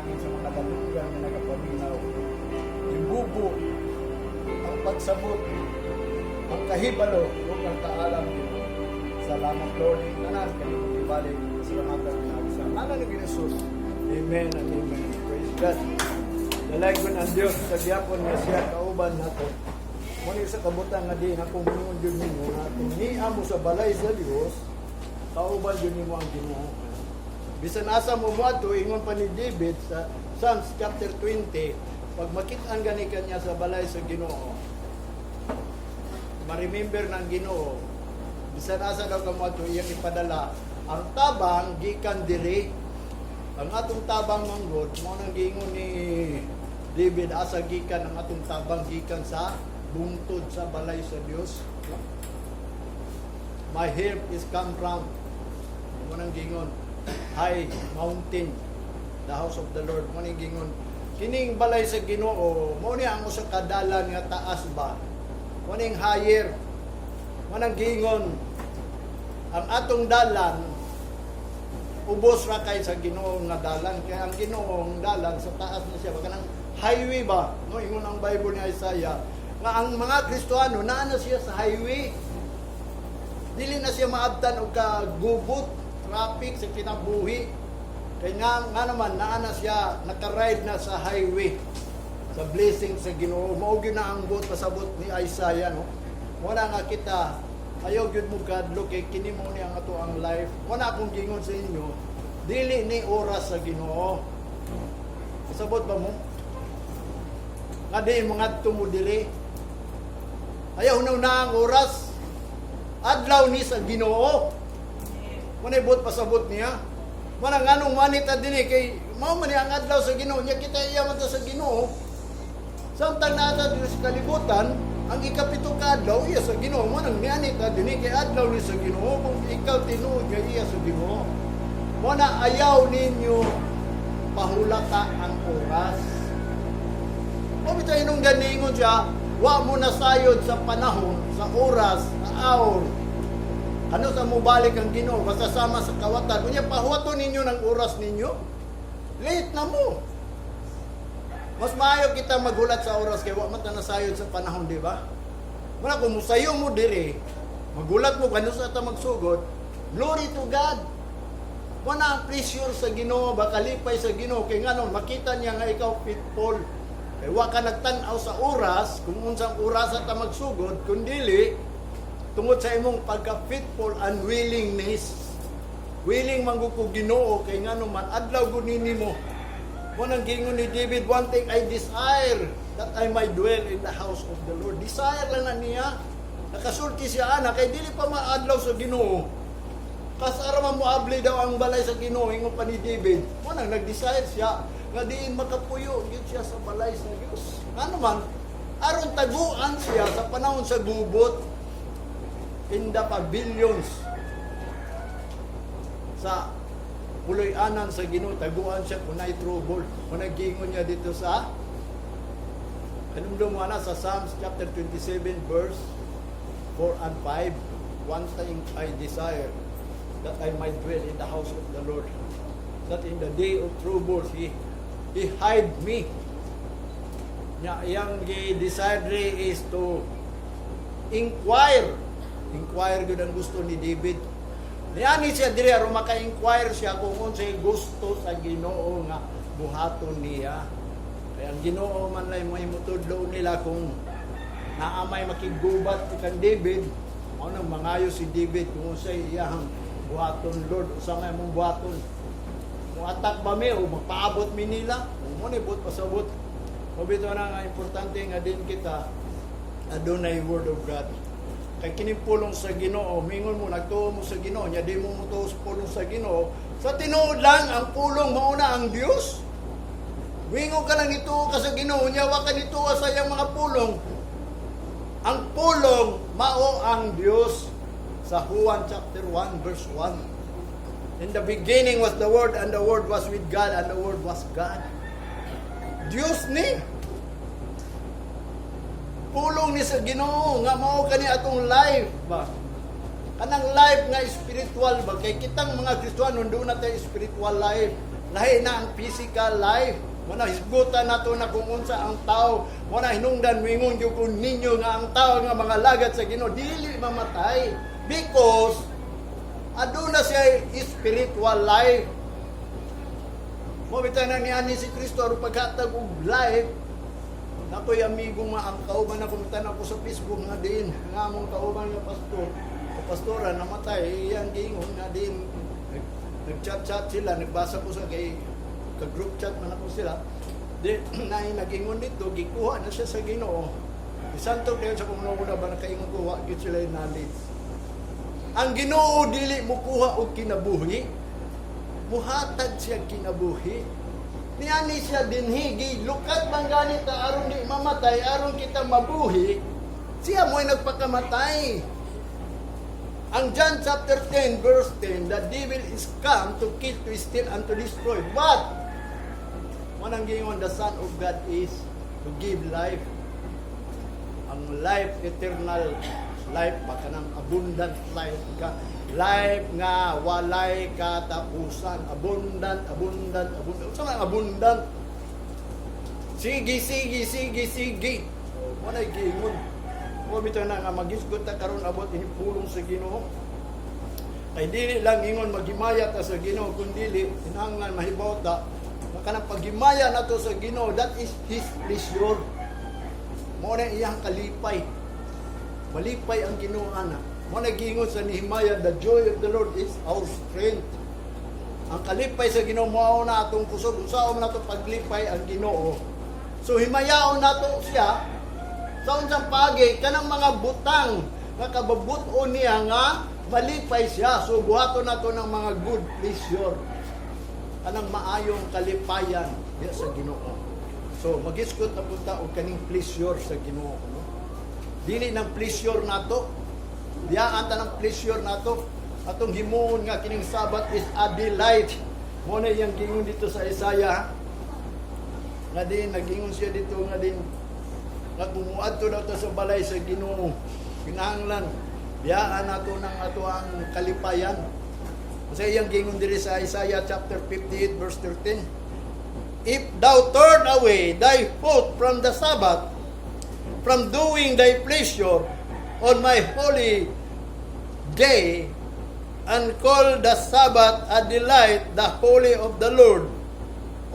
Panalangin sa mga kadunggan nga nagapaminaw. Ibubo ang pagsabot, ang kahibalo ug ang kaalam, Ginoo. Salamat, Lord, ing tanan kanimo ibalik pasalamatan pinaagi sa ngalan ni Jesus. Amen and amen. Praise God. Dalaygon ang Dios sa gyapon nga siya kauban nato. Mao ni sa kabutang nga di akong moingon jud ninyo nga kung nia mo sa balay sa Dios, kauban jud nimo ang Ginoo. Bisan asa mo moadto, ingon pa ni David sa Psalms chapter 20, pag makit-an gani kanya sa balay sa Ginoo, ma-remember ng Ginoo, bisan asa daw ka moadto, iyang ipadala ang tabang gikan diri. Ang atong tabang manggod, mao nang giingon ni David, asa gikan ang atong tabang? Gikan sa bungtod sa balay sa Dios. My help is come from, mao nang giingon, high mountain, the house of the Lord. Mao nang giingon kining balay sa Ginoo, mao ni ang usa ka dalan nga taas ba, mao ning higher. Mao nang giingon ang atong dalan ubos ra kay sa Ginoo nga dalan, kay ang Ginoong dalan sa taas na siya ba, kanang highway ba, no? Ingon ang Bible ni Isaiah nga ang mga Kristohano naa na siya sa highway, dili na siya maabtan og kagubot, traffic sa kinabuhi, kay nga naman naa na siya, naka-ride na sa highway sa blessing sa Ginoo. Mao gyud na ang buot pasabot ni Isaiah, no? Wala nga kita, ayaw gyud mo kadlo kay kini mo ni ang ato ang life. Wala akong gingon sa inyo, dili ni oras sa Ginoo. Pasabot ba mo nga di mga mo diri? Ayaw na ang oras, adlaw ni sa Ginoo. Manay buot pasabot niya. Mana nganong manita dinhi kay mao man ni ang adlaw sa Ginoo nya, kita iya man ta sa Ginoo. Samtang naa ta diri sa kalibutan, ang ikapito ka adlaw iya sa Ginoo. Mo nang niani ta dinhi kay adlaw ni sa Ginoo kung ikaw tinuod nga iya sa Ginoo. Mo na ayaw ninyo pahulata ang oras. O bitaw hinungdan ningon siya, wa mo nasayod sa panahon, sa oras, sa hour. Ano sa mobalik ang Ginoo basta sama sa kawatan. Unya pahuwaton ninyo ng oras ninyo. Late na mo. Mas maayo kita maghulat sa oras kay wa man ta nasayod sa panahon, di ba? Wala kung musayo mo diri, magulat mo kanu sa ta magsugod, glory to God. Wala ang pressure sa Ginoo, ba kalipay sa Ginoo kay ngano makita niya nga ikaw faithful. Kay wa ka nagtan-aw sa oras kung unsang oras ta magsugod, kundili tungod sa imong pagka-faithful and willingness. Willing man gud ko Ginoo kay ngano man adlaw gud nini mo. Mo nang giingon ni David, "One thing I desire, that I might dwell in the house of the Lord." Desire lang na niya. Nakasulti siya ana kay dili pa maadlaw sa Ginoo. Kasara man moabli daw ang balay sa Ginoo, ingon pa ni David. Mo nang nag-desire siya nga diin makapuyo gyud siya sa balay sa Dios. Ano man, aron taguan siya sa panahon sa gubot, in the pavilions, sa puloy-anan sa Ginoo, taguan siya kung naay trouble. Kung naggingon niya dito sa anong mo na sa Psalms chapter 27 verse 4 and 5, "One thing I desire, that I might dwell in the house of the Lord, that in the day of trouble He hide me." Nya iyang gi-desire diri is to inquire. Inquire gyud ang gusto ni David. Niani siya diri aron maka-inquire siya kung unsay gusto sa Ginoo nga buhaton niya. Kaya ang Ginoo man lay may mutudlo nila kung naa may makiggubat kan David, mao nang mangayo si David kung unsay iyang buhaton, "Lord, usa nga imong buhaton? Mo attack ba mi o magpaabot mi nila?" Mo ni buot pasabot. Mao bitaw na nga importante nga din kita adunay word of God. Kay kining pulong sa Ginoo, mingon mo nagtuo mo sa Ginoo, nya di mo motuo sa pulong sa Ginoo. Sa tinuod lang ang pulong mao na ang Dios. Mingon ka lang nituo ka sa Ginoo, nya wa ka nituo sa iyang mga pulong. Ang pulong mao ang Dios sa Juan chapter 1 verse 1. "In the beginning was the Word, and the Word was with God, and the Word was God." Dios ni. Pulong ni sa Ginoo nga mao kani atong life ba. Kanang life nga spiritual ba, kay kitang mga Kristohanon doon na tayo spiritual life. Lahi na ang physical life. Mao na hisgutan nato na kung unsa ang tao. Mao na hinungdan moingon gyud ko ninyo nga ang tao nga mga lagad sa Ginoo dili mamatay because aduna siya spiritual life. Mao bitaw na niani si Kristo aron paghatag og life. Nakoy amigo nga ang kauban ako, mitan ako sa Facebook nga din nga among kauban nga pastor o pastora namatay. Iyang giingon nga din nag-chat-chat sila, nagbasa ko sa kay ka group chat man ako sila di na nag-ingon dito, gikuha na siya sa Ginoo. Isantok dayon sa kung una ba nakaingon ko, wa gyud sila yung knowledge. Ang Ginoo dili mukuha og kinabuhi, muhatag siya kinabuhi. Niani siya dinhi, gilukat man gani ta aron di mamatay, aron kita mabuhi. Siya mo'y nagpakamatay. Ang John chapter 10 verse 10, "The devil is come to kill, to steal, and to destroy." But mao nang giingon, the Son of God is to give life. Ang life, eternal life, baka ng abundant life ka. Life nga walay katapusan. Abundant, abundant, abundant. Unsa man abundant? Sige, sige, sige, sige. Oh, mao na giingon. Mao bitaw na nga magisgot ta karon abot ini pulong sa Ginoo. Kay dili lang ingon maghimaya ta sa Ginoo, kun dili kinahanglan mahibaw ta nga kanang paghimaya nato sa Ginoo, that is His pleasure. Mao na iyang kalipay. Malipay ang Ginoo ana. Mao na giingon sa Nehemiah, "The joy of the Lord is our strength." Ang kalipay sa Ginoo mao na atong kusog. Unsaon man nato paglipay ang Ginoo? So himayaon nato siya sa unsang pagi kanang mga butang nga kababut-on niya nga malipay siya. So buhaton nato ng mga good pleasure. Kanang maayong kalipayan diya sa Ginoo. So magisgot na punta og kaning pleasure sa Ginoo, no? Dili ng pleasure nato. Biyaan ta ng pleasure nato. Atong himuon nga kining Sabbath is a delight. Mao na iyang giingon dito sa Isaiah. Nga din nagingon siya dito nga din nga kung muadto daw ta sa balay sa Ginoo, kinahanglan biyaan nato ng ato ang kalipayan. Sa iyang giingon diri sa Isaiah chapter 58 verse 13, "If thou turn away thy foot from the Sabbath, from doing thy pleasure on my holy day, and call the Sabbath a delight, the holy of the Lord,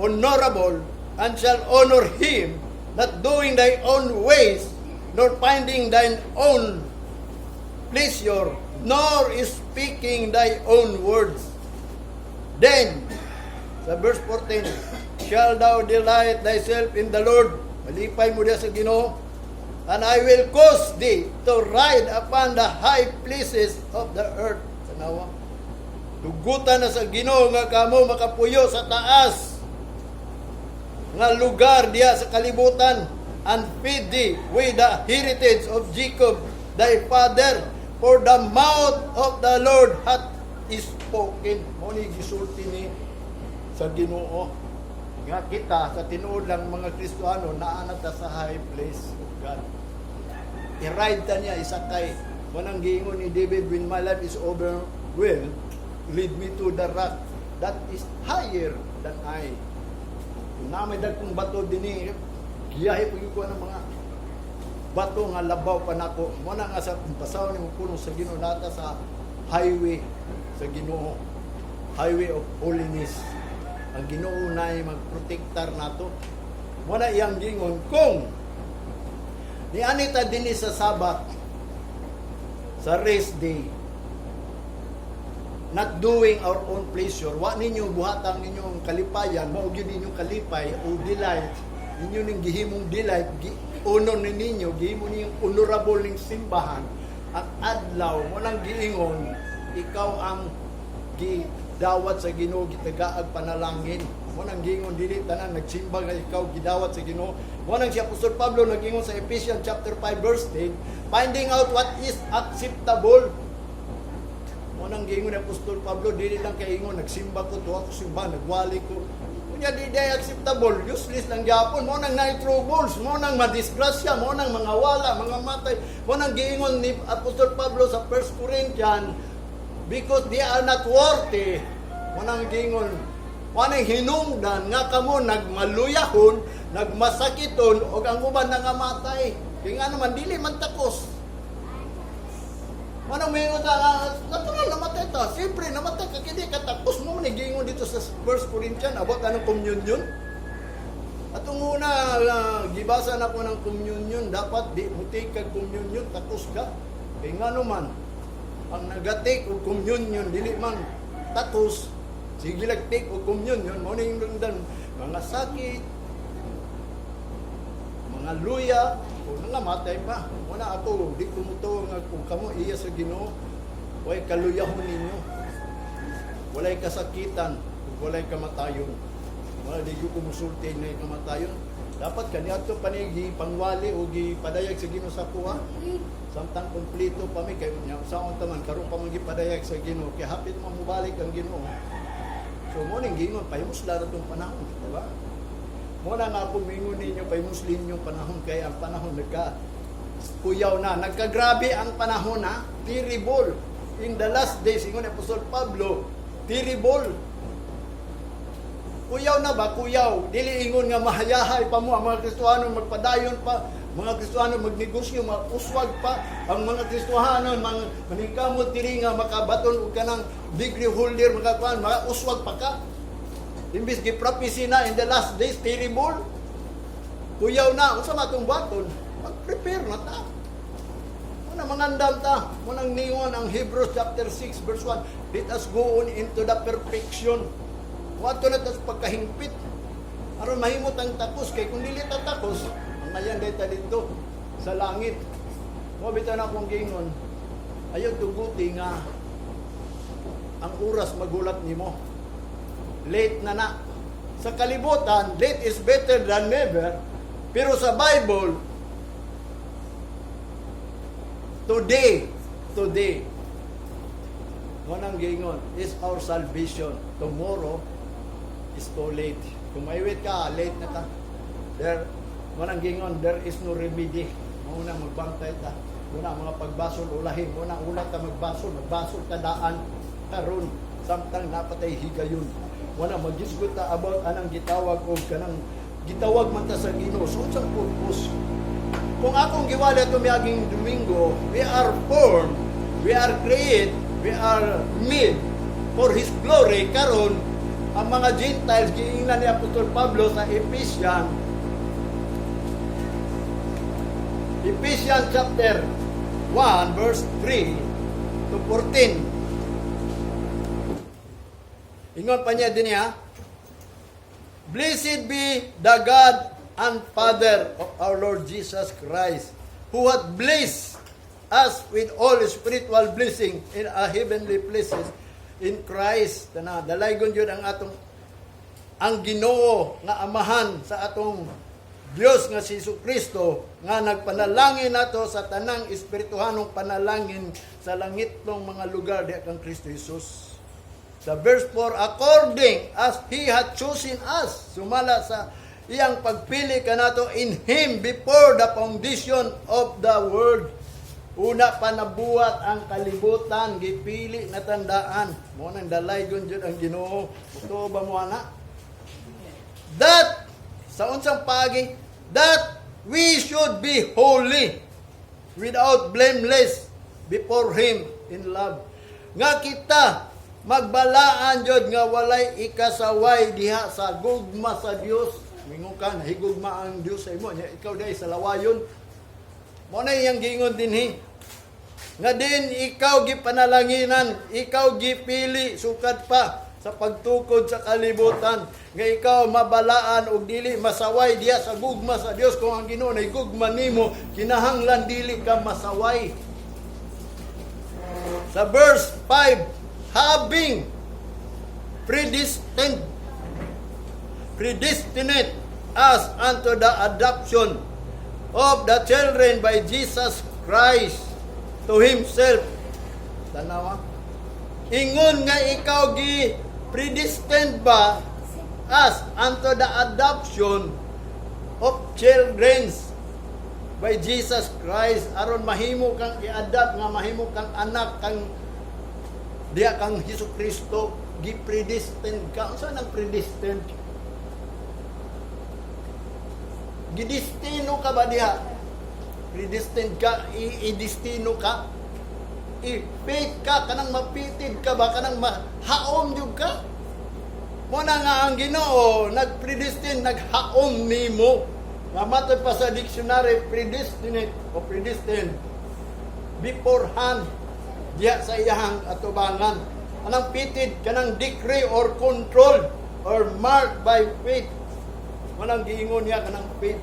honorable, and shall honor him, not doing thy own ways, nor finding thine own pleasure, nor speaking thy own words. Then," sa verse 14, "shall thou delight thyself in the Lord." Malipay mo diya sa Ginoo. "And I will cause thee to ride upon the high places of the earth." Tanawa. Tugutan na sa Ginoo nga kamo makapuyo sa taas nga lugar diya sa kalibutan, "and feed thee with the heritage of Jacob thy father, for the mouth of the Lord hath spoken." Mao ni gisulti ni sa Ginoo nga kita sa tinuod lang mga Kristohano naa na ta sa high place of God. I-ride ta niya, isakay. Mao nang giingon ni David, "When my life is over, will lead me to the rock that is higher than I." Kung naa may dagkong bato dinhi, giyahe po ko ng mga bato nga labaw pa nako. Mao na nga sa basahon nimo pulong sa Ginoo, naa ta sa highway sa Ginoo. Highway of holiness. Ang Ginoo na magprotektar nato. Mao na iyang gingon kung niani ta dinhi sa Sabat, sa rest day, not doing our own pleasure, wa ninyo buhatang ninyong kalipayan, mao gyud ninyong kalipay o delight, ninyo ning gihimong delight, gi honor ni ninyo, gihimo ninyong honorable ning simbahan, ang adlaw. Mao nang giingon, ikaw ang gidawat sa Ginoo, gitagaag panalangin. Mao nang giingon, dili tanan nagsimba nga ikaw gidawat sa Ginoo. Mao nang si Apostol Pablo nagingon sa Ephesians chapter 5 verse 10, "Finding out what is acceptable." Mao nang giingon ni Apostol Pablo, dili lang kay ingon nagsimba ko, tuwa ko simba, nagwali ko. Unya di day acceptable, useless lang gyapon. Mao nang naay troubles, mao nang madisgrasya, mao nang mga wala, mga matay. Mao nang giingon ni Apostol Pablo sa 1 Corinthians, because they are not worthy. Mao nang giingon Mao hinungdan nga kamo nagmaluyahon, nagmasakiton ug ang uban nangamatay. Kay nga naman dili man takos. Manang may ta, natural namatay ta. Siyempre namatay ka kay di ka takos. Mo man giingon dito sa 1 Corinthians about anong communion. Atong una, gibasa na ko ng communion, dapat di mo take kag communion, takos ka. Kay nga naman, ang naga-take og communion, dili man takos, sige lag take og communion, mo na yung rundan, mga sakit, mga luya, o nangamatay pa. Wala ako, di ko mutuo nga kung kamo iya sa Ginoo, way kaluyahon ninyo. Walay kasakitan, ug walay kamatayon. Wala, di ko musulti na kamatayon. Dapat kaniadto pa ni gipangwali o gipadayag sa Ginoo sa kuha. Samtang kompleto pa mi kay nya usaon ta man karon pa man gipadayag sa Ginoo kay hapit man mobalik ang Ginoo. So mo ning gingon pahimusla ra tong panahon, di ba? Mo na nga ako mingon ninyo, pahimuslin yung panahon kay ang panahon nagka kuyaw na, nagkagrabe ang panahon ha, terrible. In the last days, ingon ni Apostol Pablo, terrible. Kuyaw na ba? Kuyaw. Dili ingon nga mahayahay pa mo ang mga Kristohano, magpadayon pa, mga Kristohano magnegosyo, mauswag pa ang mga Kristohano, mga maningkamot diri nga makabaton og kanang degree holder, makakuan, makauswag pa ka. Imbis gi-prophecy na in the last days, terrible. Kuyaw na, unsa man atong buhaton? Mag-prepare na ta. Muna mangandam ta. Munang ningon ang Hebrews chapter 6 verse 1. Let us go on into the perfection. Wato na ta sa pagkahingpit. Aron mahimot ang takos kay kung dili ta takos, ang day ta dito sa langit. Mo bitaw na akong gingon. Ayaw tuguti nga ang oras magulat nimo. Late na na. Sa kalibutan, late is better than never. Pero sa Bible, today, today, mo nang gingon, is our salvation. Tomorrow is too late. Kung maiwit ka, late na ka. There, mo nang gingon, there is no remedy. Mo na magbantay ta. Mo na mga pagbasol ulahin. Mo na ulat ta magbasol, magbasol ta daan karon samtang napatay higayon. Mo na magisgot ta about anang gitawag og kanang gitawag man ta sa Ginoo. So unsang purpose? Kung akong giwali ato miaging Domingo, we are formed, we are created, we are made for His glory. Karon, ang mga Gentiles, giingnan ni Apostol Pablo sa Ephesians chapter 1 verse 3 to 14. Ingon pa niya din niya, "Blessed be the God and Father of our Lord Jesus Christ, who hath blessed us with all spiritual blessing in a heavenly places in Christ." Tana, dalaygon jud ang atong ang Ginoo nga amahan sa atong Dios nga si Jesu Kristo nga nagpanalangin nato sa tanang espirituhanong panalangin sa langitnong mga lugar diha kang Kristo Jesus. Sa verse 4, according as He hath chosen us, sumala sa iyang pagpili kanato in Him before the foundation of the world. Una pa nabuhat ang kalibutan, gipili na tandaan. Mo nang dalaygon jud ang Ginoo. Totoo ba mo ana? That sa unsang paagi, that we should be holy without blameless before Him in love. Nga kita magbalaan jud nga walay ikasaway diha sa gugma sa Dios. Mingon ka, nahigugma ang Dios sa imo. Nya, ikaw dahil sa lawayon. Mo na iyang giingon dinhi. Nga din ikaw gipanalanginan, ikaw gipili sukad pa sa pagtukod sa kalibutan nga ikaw mabalaan og dili masaway diha sa gugma sa Dios. Kung ang Ginoo nay gugma nimo, kinahanglan dili ka masaway. Sa verse 5, having predestinate us unto the adoption of the children by Jesus Christ to Himself. Tanawa. Ingon nga ikaw gi predestined ba us unto the adoption of children by Jesus Christ aron mahimo kang i-adopt nga mahimo kang anak kang diha kang Hesus Kristo. Gi-predestined ka. Unsa nang predestined? Gidestino ka ba diha? Predestined ka, i-destino ka? I-fate ka, kanang mapitid ka ba? Kanang mahaom jud ka? Mo na nga ang Ginoo nagpredestine, naghaom nimo. Nga matod pa sa dictionary, predestinate o predestined, beforehand, diya sa iyahang atubangan. Anang fitted, kanang decree or control or marked by fate. Manang giingon niya kanang faith,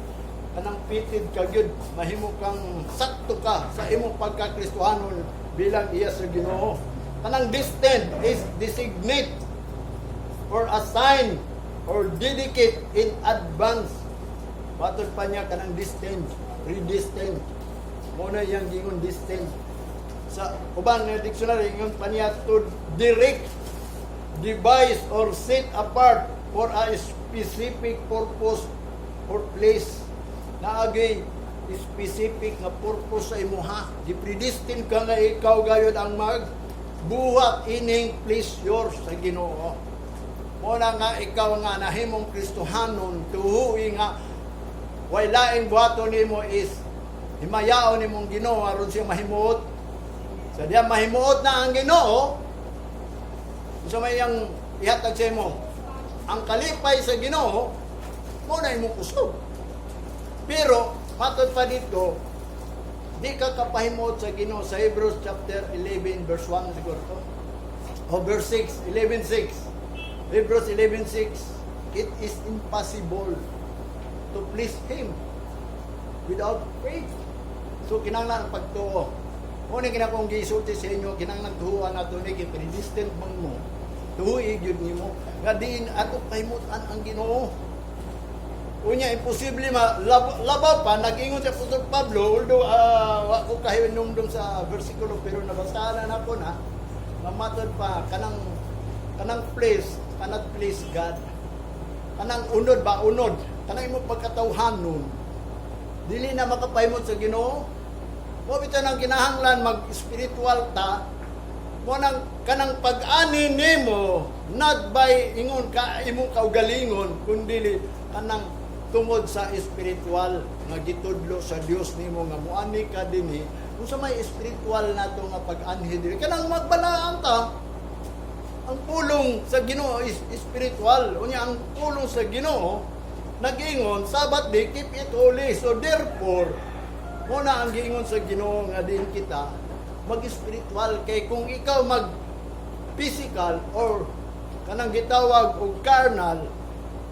kanang fitted ka gyud, mahimo kang sakto ka sa imong pagkakristohanon bilang iya sa Ginoo. Kanang destined is designate or assign or dedicate in advance. Matod pa niya kanang destined, predestined. Mo na iyang gingon destined. Sa uban nga dictionary, ingon pa niya to direct, devise or set apart for a specific purpose or place. Naagay specific nga purpose sa imuha. Gipredestined ka nga ikaw gayod ang magbuhat ining pleasure sa Ginoo. Mo na nga ikaw nga nahimong Kristohanon, tuhui nga way laing buhaton nimo is himayaon nimong Ginoo aron siya mahimuot. Sa diya mahimuot na ang Ginoo, unsa may iyang ihatag sa imo? Ang kalipay sa Ginoo, mo na imong kusog. Pero matod pa dito, di ka kapahimuot sa Ginoo sa Hebrews chapter 11 verse 1 siguro to. O verse 6, 11:6. Hebrews 11:6. It is impossible to please Him without faith. So kinahanglan ang pagtuo. Mo ni kina kong gisulti sa inyo, kinahanglan tuhuan nato ni kay predestined man mo. Tuhui gyud nimo nga diin ato pahimutan ang Ginoo. Unya imposible ma labaw pa nag-ingon si Apostol Pablo, although wa ko kahinumdum sa bersikulo, pero nabasahan na nako na nga matod pa kanang place cannot please God. Kanang unod ba, unod kanang imong pagkatawhan nun, dili na makapahimot sa Ginoo. Mo bitaw nang kinahanglan mag spiritual ta mo nang kanang pag-ani nimo, not by ingon ka imong kaugalingon, kundi kanang tungod sa espiritual nga gitudlo sa Dios nimo nga muani ka dinhi. Unsa may espiritual nato nga pag-anhi diri? Kanang magbalaan ta. Ang pulong sa Ginoo is spiritual. Unya ang pulong sa Ginoo nag-ingon, Sabbath day, keep it holy. So therefore, mo na ang giingon sa Ginoo nga din kita mag-spiritual, kay kung ikaw mag physical or kanang gitawag og carnal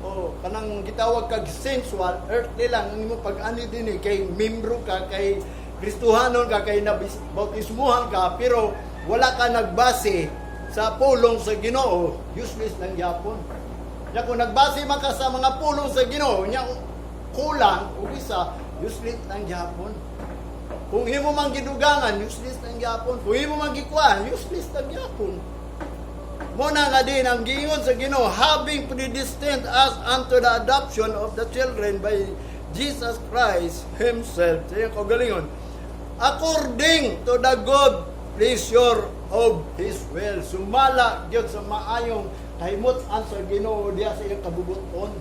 o kanang gitawag kag sensual, earthly lang ang imong pag-ani dinhi, kay membro ka, kay Kristohanon ka, kay nabautismuhan ka, pero wala ka nagbase sa pulong sa Ginoo, useless lang gyapon. Nya kung nagbase man ka sa mga pulong sa Ginoo, nya kulang og isa, useless lang gyapon. Kung imo man gidugangan, useless lang gyapon. Kung imo man gikuan, useless lang gyapon. Mo na nga din ang giingon sa Ginoo, having predestined us unto the adoption of the children by Jesus Christ Himself. Sa iyang kaugalingon, according to the good pleasure of His will. Sumala gyud sa maayong kahimutan sa Ginoo diya sa iyang kabubuton.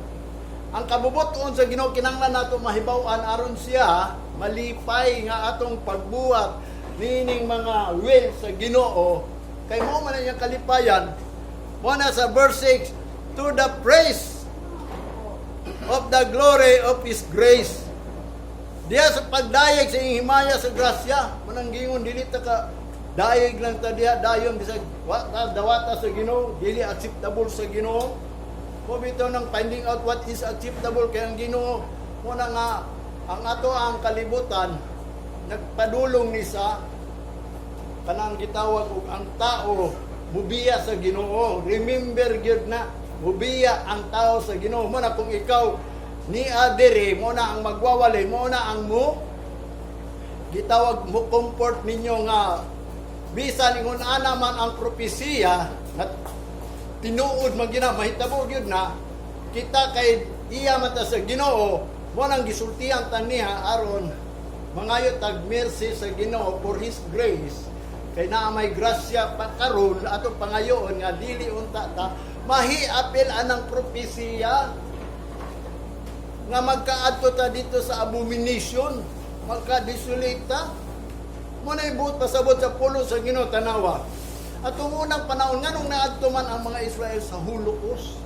Ang kabubuton sa Ginoo kinahanglan nato mahibaw-an aron siya malipay nga atong pagbuhat nining mga will sa Ginoo, kay mao man ang iyang kalipayan. Mo na sa verse 6, to the praise of the glory of His grace. Diya sa pagdayeg sa iyang himaya sa grasya, manang gingon dili ta ka dayeg lang ta diha dayon bisag wa ta dawata sa Ginoo, dili acceptable sa Ginoo. Mo bitaw nang finding out what is acceptable kay ang Ginoo mo na nga ang ato ang kalibutan nagpadulong ni sa kanang gitawag og ang tao mubiya sa Ginoo. Remember gyud na mubiya ang tao sa Ginoo. Mo na kung ikaw ni adere, mo na ang magwawali, mo na ang mo gitawag mo comfort ninyo nga bisan ingon ana man ang propesiya na tinuod man gina mahitabo gyud na kita kay iya man ta sa Ginoo. Mo nang gisultihan ta niya aron mangayo tag mercy sa Ginoo for His grace. Kay naa may grasya pa karon, atong pangayoon nga dili unta ta mahiapil anang propesiya nga magkaadto ta dito sa abomination, magka-desolate ta. Mao na ibuot pasabot sa pulong sa Ginoo, tanawa. Atong unang panahon, nganong naadto man ang mga Israel sa Holocaust?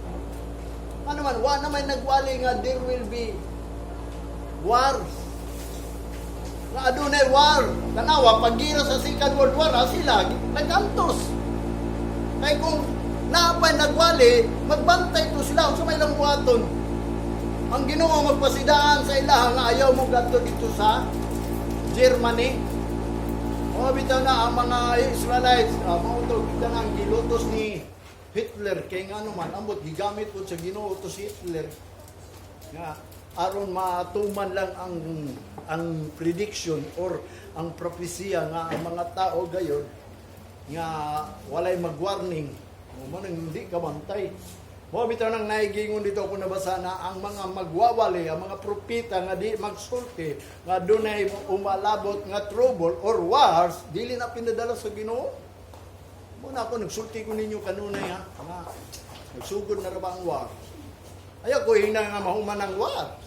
Ano man, wa naman nagwali nga there will be wars. Nga adunay war. Tanawa, paggira sa Second World War, ha, sila, nagantos. Kay kung naapay nagwali, magbantay to sila sa may lang buhaton. Ang Ginoo magpasidaan sa ilaha nga ayaw mo gadto dito sa Germany. O bitaw na ang mga Israelites, mao to kita na ang gilutos ni Hitler. Kay ngano man, ambot gigamit po sa Ginoo to si Hitler nga aron matuman lang ang prediction or ang propesya nga ang mga tao gayon nga walay mag-warning o mo nang hindi ka bantay. Mo bitaw nang naigingon dito ako nabasa na ang mga magwawali, ang mga propeta nga di magsulti nga dunay umalabot nga trouble or wars, dili na pinadala sa Ginoo. Muna ako nagsulti ko ninyo kanunay, ha, nga nagsugod na ra ba ang war. Ayaw ko hina nga mahuman ang war.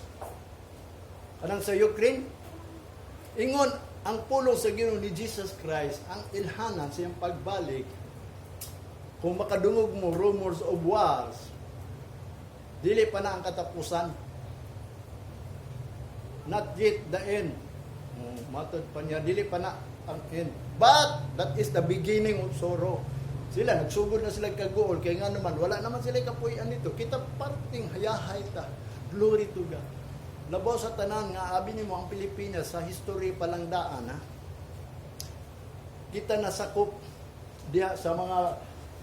Kanang sa Ukraine, ingon ang pulong sa Ginoo ni Jesus Christ, ang ilhanan sa iyang pagbalik, kung makadungog mo rumors of wars, dili pa na ang katapusan. Not yet the end. Oh, matod pa niya, dili pa na ang end. But that is the beginning of sorrow. Sila, nagsugod na sila kaguol, kaya nga naman, wala naman sila kapuy-an nito. Kita parting hayahay ta. Glory to God. Labaw sa tanan nga abi nimo ang Pilipinas sa history pa lang daan, ha. Kita nasakop diha sa mga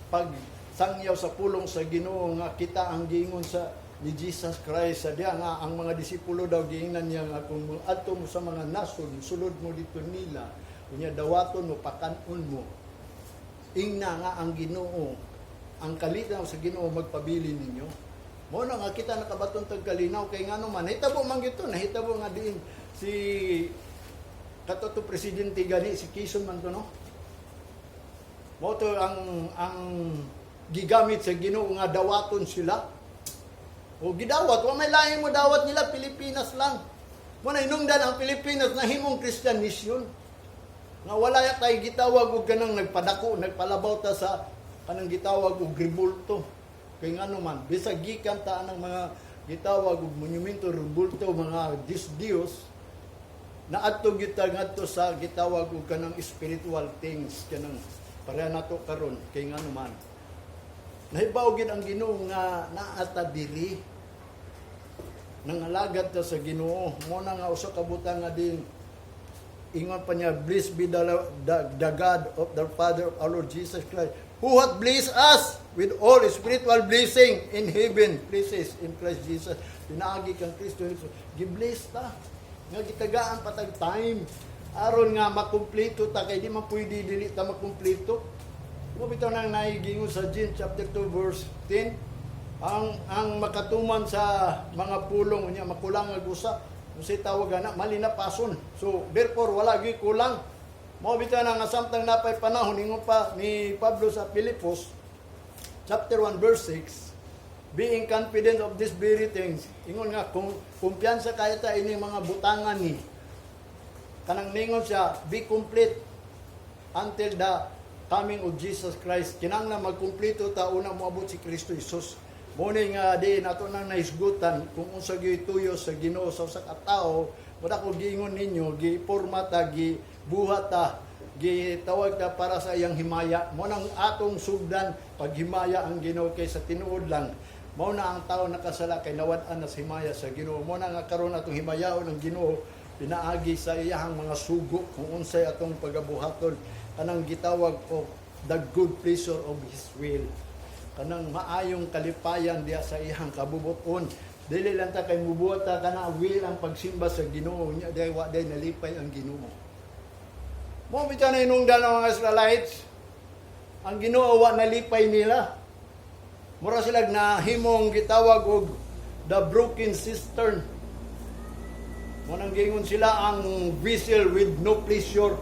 pagsangyaw sa pulong sa Ginoo nga kita ang giingon sa ni Jesus Christ sa diha nga ang mga disipulo daw giingnan niya nga kung adto mo sa mga nasod, sulod mo dito nila, unya dawaton mo, pakan-on mo, ingna nga ang Ginoo, ang kalinaw sa Ginoo magpabili ninyo. Mo na nga kita nakabaton tag kalinaw kay ngano man nahitabo man gito, nahitabo nga diin si kato to presidente gani, si Quezon man to, no? Mo to ang gigamit sa Ginoo nga dawaton sila. O gidawat, wa may lain mo dawat nila, Pilipinas lang. Mo na hinungdan ang Pilipinas na himong Christian mission. Nga wala ya tay gitawag og kanang nagpadako, nagpalabaw ta sa kanang gitawag og rebulto. Kay ngano man, bisag gikan ta ang mga gitawag og monumento rebulto, mga Diyos Diyos, na adto gyud ta ngadto sa gitawag og kanang spiritual things, kanang pareha nato karon. Kay ngano man, nahibaw gyud ang Ginoo nga naa ta diri, nangalagad ta sa Ginoo. Mo na nga usa ka butang nga din ingon pa niya, "Blessed be the God of the Father of our Lord Jesus Christ, who hath blessed us with all spiritual blessing in heaven places in Christ Jesus." Pinaagi kang Kristo Jesus, gibless ta nga gitagaan pa tag time aron nga makumpleto ta, kay di man pwede dili ta makumpleto mo. Bitaw nang naigingon sa James chapter 2 verse 10, ang makatuman sa mga pulong unya makulang ang usa, unsay tawag ana, malinapason. So therefore wala gyud kulang. Mo bitaw na nga samtang napay panahon, ingon pa ni Pablo sa Filipos chapter 1 verse 6, "Being confident of these very things," ingon nga kung kumpiyansa kaya ta ini mga butangan ni kanang ningon siya, "Be complete until the coming of Jesus Christ." Kinahanglan magkumpleto ta una moabot si Kristo Jesus. Mo ni nga di nato nang nahisgutan kung unsa gyud tuyo sa Ginoo sa usa ka tawo. Wala ko giingon ninyo, giporma ta, gibuhat ta, gitawag ta para sa iyang himaya. Mo nang atong sugdan paghimaya ang Ginoo, kay sa tinuod lang mao na ang tao nakasala kay nawad-an na sa himaya sa Ginoo. Mo na nga karon atong himayaon ang Ginoo pinaagi sa iyahang mga sugo kung unsay atong pagabuhaton, kanang gitawag og the good pleasure of His will, kanang maayong kalipayan diha sa iyang kabubuton. Dili lang ta kay mubuhat ta kana will ang pagsimba sa Ginoo nya day wa day nalipay ang Ginoo. Mo bitaw na hinungdan ng mga Israelites, ang Ginoo wa nalipay nila. Mura sila nahimong gitawag og the broken cistern. Mo nang giingon sila ang vessel with no pleasure.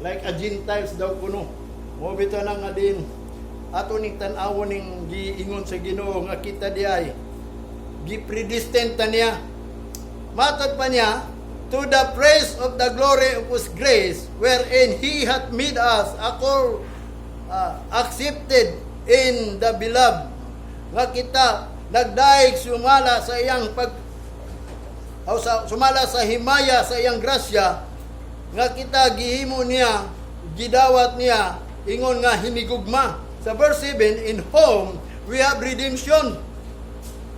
Like a Gentiles daw kuno. Mo bitaw na nga din ato ning tan-awon ning giingon sa Ginoo nga kita diay gipredestined ta niya. Matod pa niya, to the praise of the glory of His grace, wherein He hath made us accepted in the beloved. Nga kita nagdaig sumala sa iyang pag o sa, sumala sa himaya sa iyang grasya nga kita gihimo niya, gidawat niya ingon nga hinigugma. Sa verse 7, in whom we have redemption,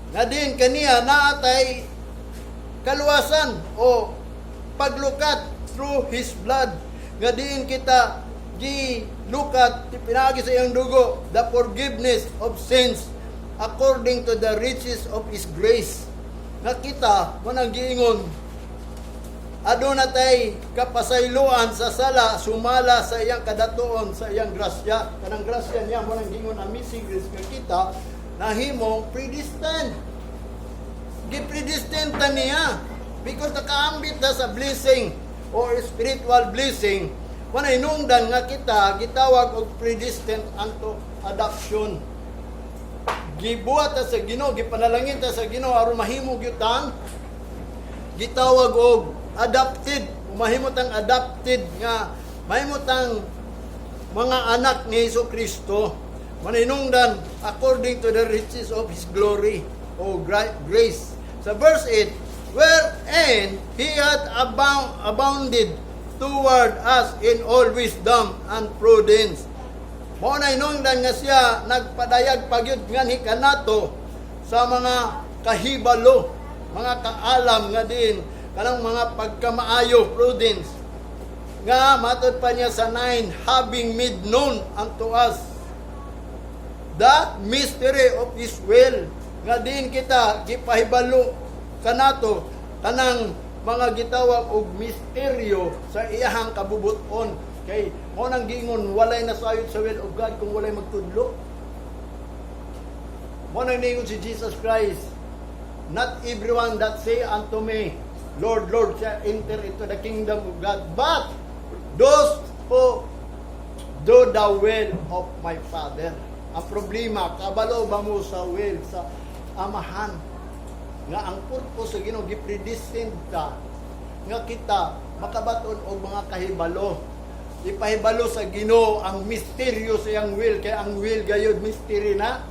nga din kaniya naatay kaluwasan o paglukat through His blood, nga diin kita gilukat pinaagi sa iyang dugo, the forgiveness of sins according to the riches of His grace, nga kita mo nang giingon aduna tay kapasayloan sa sala sumala sa iyang kadatuon, sa iyang grasya. Kanang grasya niya mo nang giingon, amazing grace, nga kita nahimong predestined. Gipredestined ta niya because nakaambit ta sa blessing or spiritual blessing. Wala hinungdan nga kita gitawag og predestined unto adoption. Gibuhat ta sa Ginoo, gipanalangin ta sa Ginoo aron mahimo gyud tang gitawag og adopted, mahimo tang adopted nga mahimo tang mga anak ni Hesus Kristo. Maninungdan according to the riches of His glory o grace. Sa verse 8, wherein He hath abounded toward us in all wisdom and prudence. Mao na hinungdan nga siya nagpadayag pagyud nganhi kanato sa mga kahibalo, mga kaalam nga din kanang mga pagkamaayo, prudence. Nga matod pa niya sa 9, having made known unto us the mystery of His will, nga din kita gipahibalo kanato kanang mga gitawag og misteryo sa iyahang kabubuton, kay mo nang giingon walay nasayod sa will of God kung walay magtudlo. Mo nang niingon si Jesus Christ, "Not everyone that say unto me, 'Lord, Lord,' shall enter into the kingdom of God, but those who do the will of my Father." Ang problema, kabalo ba mo sa will sa Amahan? Nga ang purpose sa Ginoo, gipredestined ka nga kita makabaton og mga kahibalo. Ipahibalo sa Ginoo ang misteryo sa iyang will, kay ang will gayud mystery na.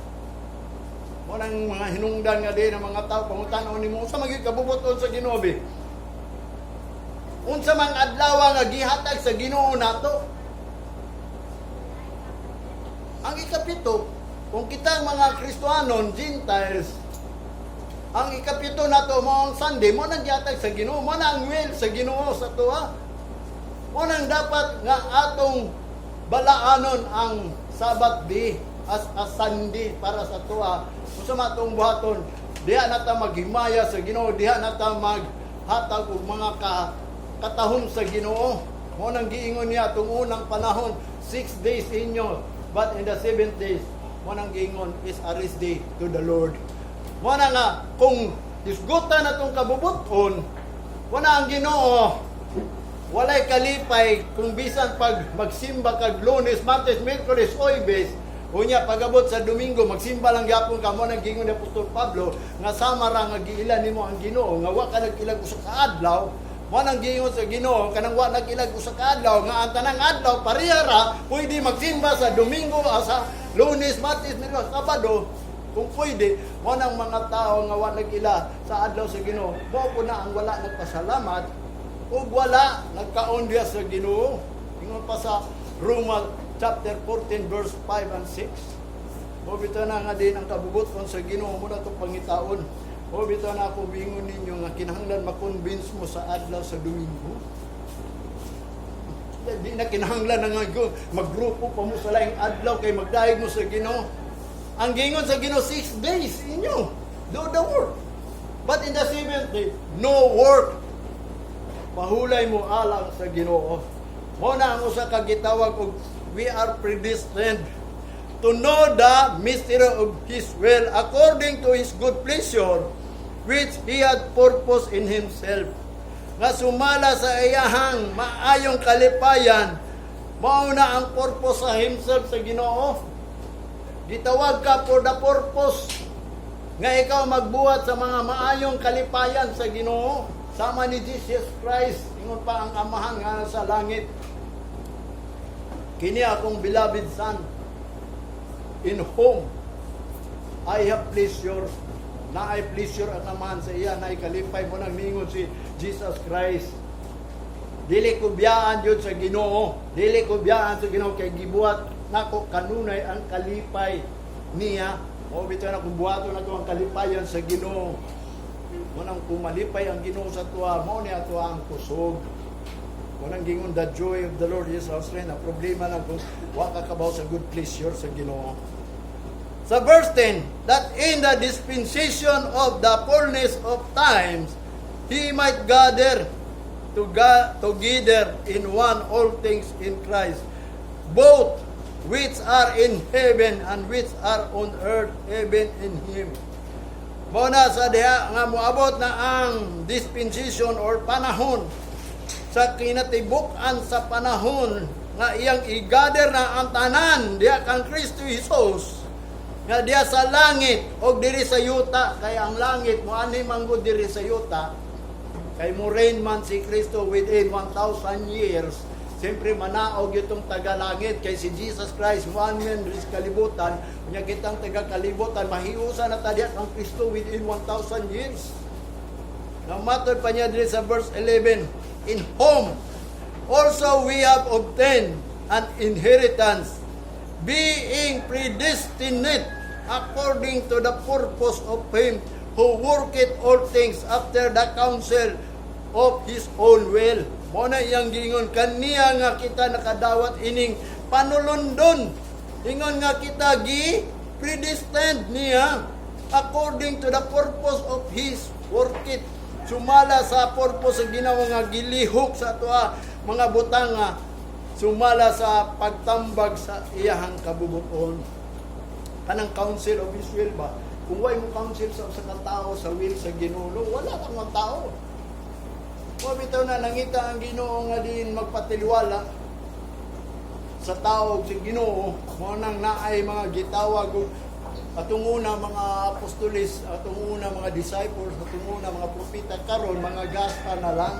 Mo nang mga hinungdan nga din ang mga tao pangutan-on nimo, unsa man gyud kabubuton sa Ginoo bi? Unsa mang adlaw nga gihatag sa Ginoo nato? Ang ikapito, kung kita ang mga Kristohanon, Gentiles, ang ikapito nato mo ang Sunday, mo nang gihatag sa Ginoo, mo na ang will sa Ginoo sa tuwa. Mo nang dapat nga atong balaanon ang Sabbath day as a Sunday para sa tuwa. Unsa man atong buhaton, diha na ta maghimaya sa Ginoo, diha na ta maghatag og mga katahom sa Ginoo. Mo nang giingon niya atong unang panahon, 6 days inyo, but in the seventh days, mo nang giingon is a rest day to the Lord. Mo na nga kung hisgutan na tong kabubuton, wala ang Ginoo walay kalipay kung bisan pag magsimba kag Lunes, Martes, Miyerkules, Huwebes, unya pagabot sa Domingo magsimba lang gyapon ka. Mo nang giingon ni Apostol Pablo nga sama ra nga giila nimo ang Ginoo nga wa ka nag-ilag usa ka adlaw. Mo nang giingon sa Ginoo kanang wa nag-ilag usa ka adlaw, nga ang tanang adlaw pareha ra, pwede magsimba sa Domingo, sa Lunes, Martes, Miyerkules, Sabado kung pwede. Mo nang mga tao nga wa nag-ila sa adlaw sa Ginoo, mo po na ang wala nagpasalamat ug wala nagkaon diya sa Ginoo. Ingon pa sa Roma chapter 14 verse 5 and 6. Mo bitaw na nga din ang kabubuton sa Ginoo mo na to pangitaon. Mo bitaw na ako bingon ninyo nga kinahanglan ma-convince mo sa adlaw sa Domingo. Di na kinahanglan na nga maggrupo pa mo sa laing adlaw kay magdayeg mo sa Ginoo. Ang gingon sa Ginoo, 6 days inyo do the work. But in the seventh day, no work. Pahulay mo alang sa Ginoo. Mo na ang usa ka gitawag og we are predestined to know the mystery of His will according to His good pleasure, which He had purposed in Himself, nga sumala sa iyahang maayong kalipayan. Mao na ang purpose sa himself sa Ginoo. Gitawag ka for the purpose nga ikaw magbuhat sa mga maayong kalipayan sa Ginoo sama ni Jesus Christ. Ingon pa ang Amahan nga nasa langit, "Kini akong beloved Son, in whom I have pleasure." Naay pleasure ang Amahan sa iya, naay kalipay. Mao nang ningon si Jesus Christ, "Dili ko biyaan yun sa Ginoo. Dili ko biyaan sa Ginoo kay gibuhat nako kanunay ang kalipay niya." O bitaw na kung buhaton nato ang kalipayan sa Ginoo. Mao nang kung malipay ang Ginoo sa tuwa, mao ni ato ang kusog. Mao nang gingon, "The joy of the Lord is our strength." Ang problema lang kung wa ka kabaw sa good pleasure sa Ginoo. Sa verse 10, that in the dispensation of the fullness of times, He might gather to together in one all things in Christ, both which are in heaven and which are on earth, even in Him. Mao na sa diha nga moabot na ang dispensation or panahon sa kinatibuk-an sa panahon nga iyang i-gather na ang tanan diha kang Kristo Jesus nga diha sa langit o diri sa yuta, kay ang langit moanhi man gud diri sa yuta, kay mo reign man si Kristo within 1,000 years. Siyempre manaog itong taga-langit kay si Jesus Christ one man diri sa kalibutan. Unya kitang taga-kalibutan mahiusa na ta diha kang Kristo within 1,000 years. Namatod pa niya diri sa verse 11, in whom also we have obtained an inheritance, being predestinate according to the purpose of Him who worketh all things after the counsel of His own will. Mao na iyang gingon kaniya nga kita nakadawat ining panulundon. Ingon nga kita gi predestined niya according to the purpose of His worketh. Sumala sa purpose sa Ginoo nga gilihok sa atoa mga butang nga sumala sa pagtambag sa iyahang kabubuton. Kanang counsel of His will ba? Kung way mo counsel sa usa ka tao sa will sa Ginoo, wala kang mga tao. Mo bitaw na nangita ang Ginoo nga diin magpatiliwala sa tao ug sa Ginoo, mao nang naay mga gitawag og atong una mga apostolis, atong una mga disciples, atong una mga propeta, karon mga gasa na lang.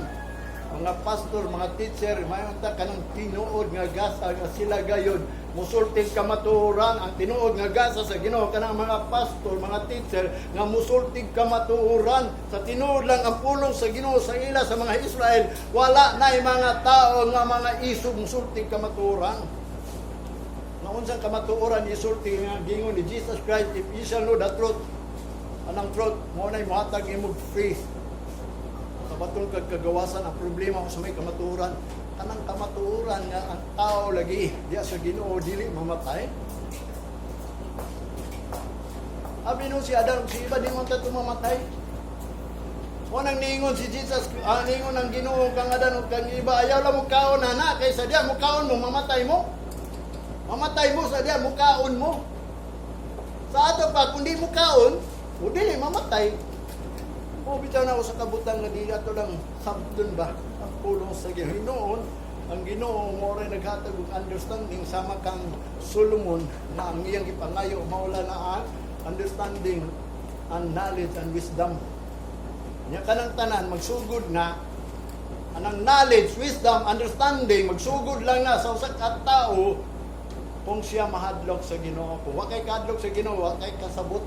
Mga pastor, mga teacher, mayon ta kanang tinuod nga gasa nga sila gayon musultig kamatuoran. Ang tinuod nga gasa sa Ginoo kanang mga pastor, mga teacher nga musultig kamatuoran sa tinuod lang ang pulong sa Ginoo sa ila, sa mga Israel. Wala na mga tao nga mga isog musultig kamatuoran. Nga unsang kamatuoran isulti nga gingon ni Jesus Christ, "If you shall know the truth," anang truth mao nay mohatag imong faith kabaton kag kagawasan. Ang problema ko sa may kamatuoran, kanang kamatuoran nga ang tao lagi diya sa Ginoo dili mamatay. Abi nung si Adan si iba di man ta mamatay. Mo nang niingon si Jesus, niingon ang Ginoo kang Adan ug kang Eva, "Ayaw lang mo kaon ana kay sa diya mo kaon mo mamatay mo. Mamatay mo sa diya mo kaon mo." Sa ato pa, kung di mo kaon, o dili mamatay. O bitaw na ako sa kabutang nga dili ato lang sabton ba ang pulong sa Ginoo. Hinuon, ang Ginoo mo rin naghatag og understanding sama kang Solomon na ang iyang gipangayo maula na ang understanding and knowledge and wisdom. Nya kanang tanan magsugod na anang knowledge, wisdom, understanding, magsugod lang na sa usa ka tao kung siya mahadlok sa Ginoo. Kung wa kay kahadlok sa Ginoo, wa kay kasabot.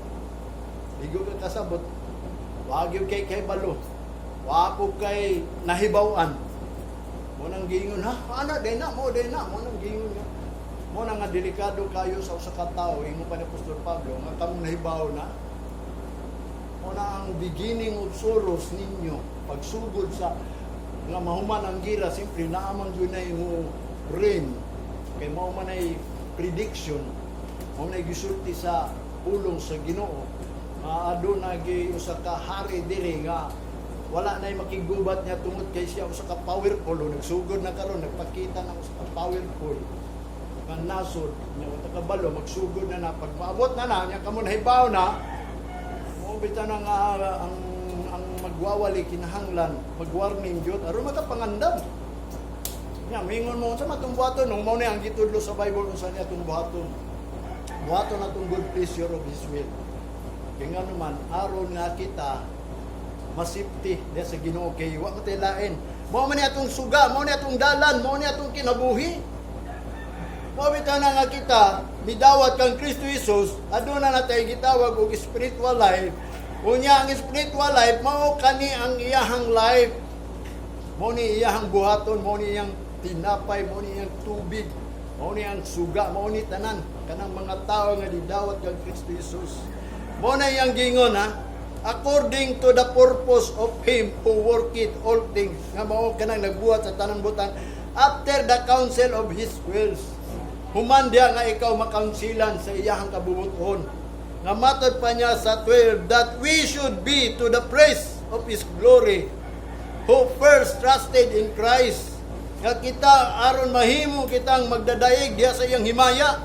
Ligo ka kasabot. Wa gyud kay balo. Wa po kay nahibaw-an. Mo nang giingon ha, ana day na mo day na mo nang giingon nga. Mo na nga delikado kayo sa usa ka tawo, ingon pa ni Apostol Pablo nga kamong nahibaw na. Mo na ang beginning of sorrows ninyo pagsugod sa nga mahuman ang gira, siyempre naamang gyud na imo reign kay mao man ay prediction, mao na gisulti sa pulong sa Ginoo nga aduna gi usa ka hari diri nga wala nay makigubat niya tungod kay siya usa ka powerful. O nagsugod na karon, nagpakita na usa ka powerful nga nasod nya wa ta kabalo magsugod na na. Pag maabot na na nya kamo nahibaw na mo bitaw na nga ang magwawali kinahanglan magwarning gyud aron makapangandam. Nga mingon mo sa matong buhaton nung mao ni ang gitudlo sa Bible unsa niya atong buhaton. Buhaton atong good pleasure of His will. Kay nga naman aron nga kita masipti diya sa Ginoo kay wa man lain. Mao man ni atong suga, mao ni atong dalan, mao ni atong kinabuhi. Mao bitaw na nga kita midawat kang Kristo Jesus, aduna na tay gitawag og spiritual life. Unya ang spiritual life mao kani ang iyahang life. Mao ni iyahang buhaton, mao ni iyang tinapay, mao ni iyang tubig, mao ni ang suga, mao ni tanan kanang mga tao nga didawat kang Kristo Jesus. Mao na iyang gingon, ha, according to the purpose of Him who worketh all things, nga mao kanang nagbuhat sa tanang butang after the counsel of His wills. Human diya nga ikaw makansilan sa iyahang kabubuton. Nga matod pa niya sa 12, that we should be to the praise of His glory who first trusted in Christ. Nga kita aron mahimo kitang magdadayeg diya sa iyang himaya.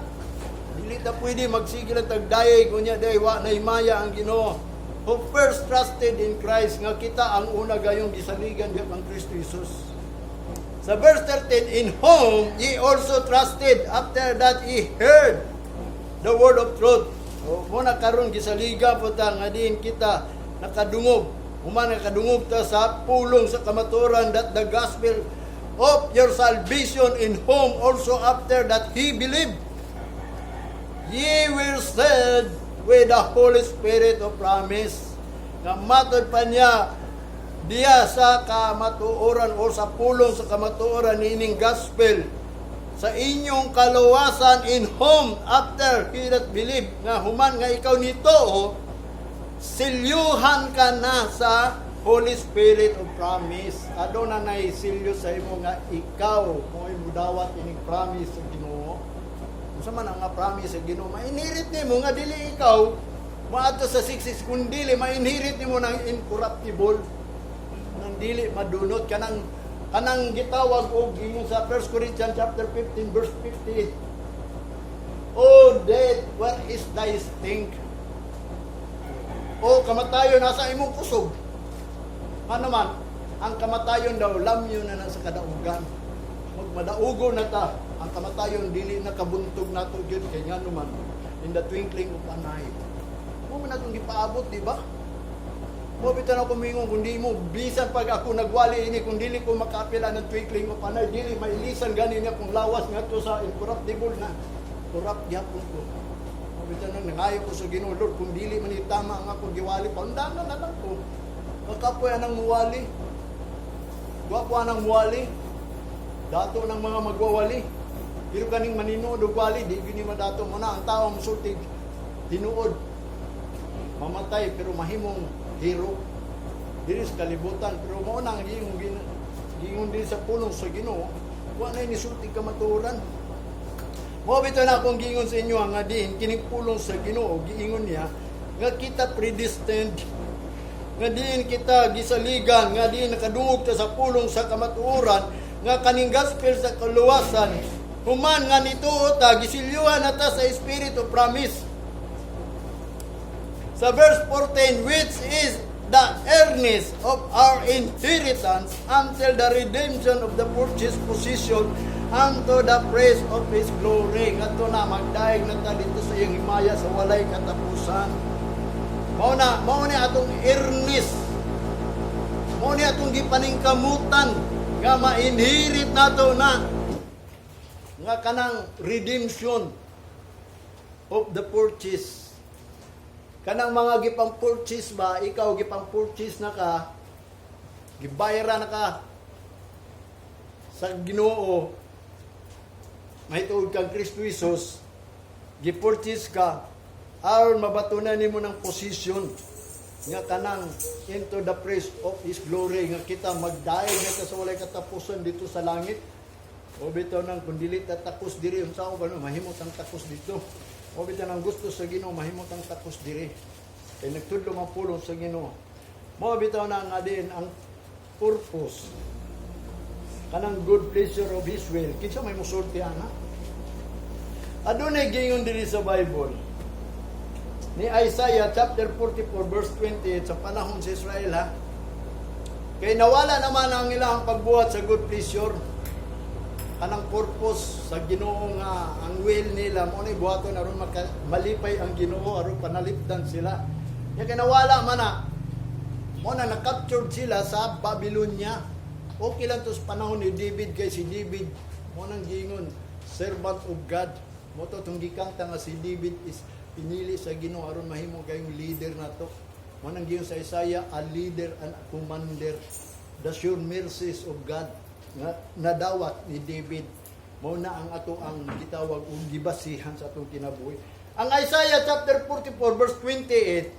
Dili ta pwede magsige lang tagdayeg unya day wa na himaya ang Ginoo. Who first trusted in Christ, nga kita ang una gayong gisaligan diya kang Kristo Jesus. Sa verse 13, in whom ye also trusted after that ye heard the word of truth. O, mao na karon gisaligan po ta nga diin kita nakadungog. Human nakadungog ta sa pulong sa kamatuoran, that the gospel of your salvation, in whom also after that ye believed, ye were sealed with the Holy Spirit of promise. Nga matod pa niya diya sa kamatuoran o sa pulong sa kamatuoran niining gospel sa inyong kaluwasan, in whom after he that believe, nga human nga ikaw nito, oh, silyuhan ka na sa Holy Spirit of promise. Aduna nay silyo sa imo nga ikaw mo'y mudawat ining promise sa Ginoo. Unsa man ang nga promise sa Ginoo? Ma-inherit nimo nga dili ikaw maadto sa 66 kun dili ma-inherit nimo ng incorruptible, nang dili madunot, kanang gitawag og ingon sa 1 Corinthians chapter 15 verse 58. "O death, where is thy sting? O kamatayon, nasa imong kusog?" Ano man, ang kamatayon daw, lamyo na na sa kadaugan. Magmadaugo na ta, ang kamatayon dili na kabuntog nato gyud kay nga naman, in the twinkling of an eye. Mao man atong gipaabot, di ba? Mao bitaw na kumingon kung di mo bisan pag ako nagwali ini, kung dili ko makaapila ng twinkling of an eye, dili mailisan gani niya kung lawas ngadto sa incorruptible na corrupt gyapon ko. Mao bitaw na nangayo ko sa Ginoo, "Lord, kung dili man ni tama ang ako giwali, paundangan na lang ko." Makapoy anang muwali. Gwapo anang muwali. Dato ng mga magwawali. Pero kaning maninuod og wali, di gyud ni madato mo na ang tao musulti tinuod. Mamatay pero mahimong hero diri sa kalibutan, pero mao na ang gingon gingon din sa pulong sa Ginoo, wa na nisulti kamatuoran. Mao bitaw na akong giingon sa inyo nga diin kining pulong sa Ginoo, giingon niya nga kita predestined, nga diin kita gisaligan, nga diin nakadungog ta sa pulong sa kamatuoran, nga kaning gospel sa kaluwasan. Human nga nituo ta, gisilyuhan na ta sa Spirit of promise. Sa verse 14, which is the earnest of our inheritance until the redemption of the purchased possession unto the praise of His glory. Ngadto na magdaig na ta dito sa iyang himaya sa walay katapusan. Mao na atong earnest. Mao ni atong gipaningkamutan nga ma-inherit nato na nga kanang redemption of the purchase. Kanang mga gipang purchase ba, ikaw gipang purchase na ka, gibayra na ka sa Ginoo, mahituod kang Kristo Jesus, gipurchase ka, aron mabatunan nimo ng posisyon nga kanang into the praise of His glory, nga kita magdaig na ta sa walay katapusan dito sa langit. O bitaw nang kung dili ta takos diri, unsa ko ba no, mahimot ang takos dito. O bitaw nang gusto sa Ginoo, mahimot ang takos diri. Kay nagtudlo ang pulong sa Ginoo. Mao bitaw na nga din ang purpose kanang good pleasure of His will. Kinsa may musulti ana? Adunay gingon diri sa Bible ni Isaiah chapter 44 verse 28 sa panahon sa Israel, ha. Kay nawala naman ang ilang pagbuhat sa good pleasure. Kanang purpose sa Ginoo nga ang will nila mo ni buhaton aron malipay ang Ginoo, aron panalipdan sila. Ya kinawala man na mo na na-captured sila sa Babylonia. Okay lang to sa panahon ni David kay si David mo nang giingon servant of God. Mo to tong gikanta nga si David is pinili sa Ginoo aron mahimo kayong leader nato. Mo nang giingon sa Isaiah, a leader and a commander, the sure mercies of God nga nadawat ni David mao na ang ato ang gitawag og gibasihan sa atong kinabuhi. Ang Isaiah chapter 44 verse 28,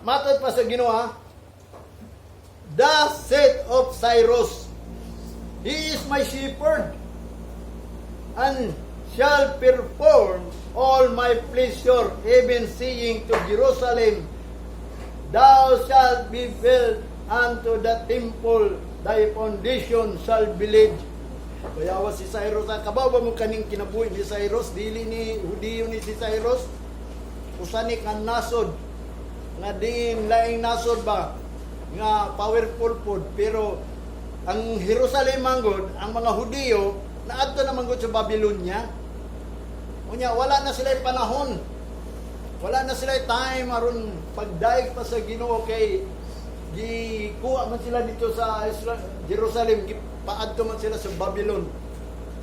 matod pa sa Ginoo ha, "The saith of Cyrus, He is my shepherd, and shall perform all my pleasure, even saying to Jerusalem, Thou shalt be built unto the temple, thy foundation shall be laid." Bayawa si Cyrus, ha? Kabaw ba mo kaning kinabuhi ni Cyrus? Dili ni Hudiyo ni si Cyrus. Usa ni kan nasod nga diin laing nasod ba nga powerful pod, pero ang Jerusalem manggod, ang mga Hudiyo naadto na manggod sa Babylonia. Unya wala na sila panahon, wala na sila time aron pagdaig pa sa Ginoo kay gikuha man sila dito sa Jerusalem, gipaadto man sila sa Babylon,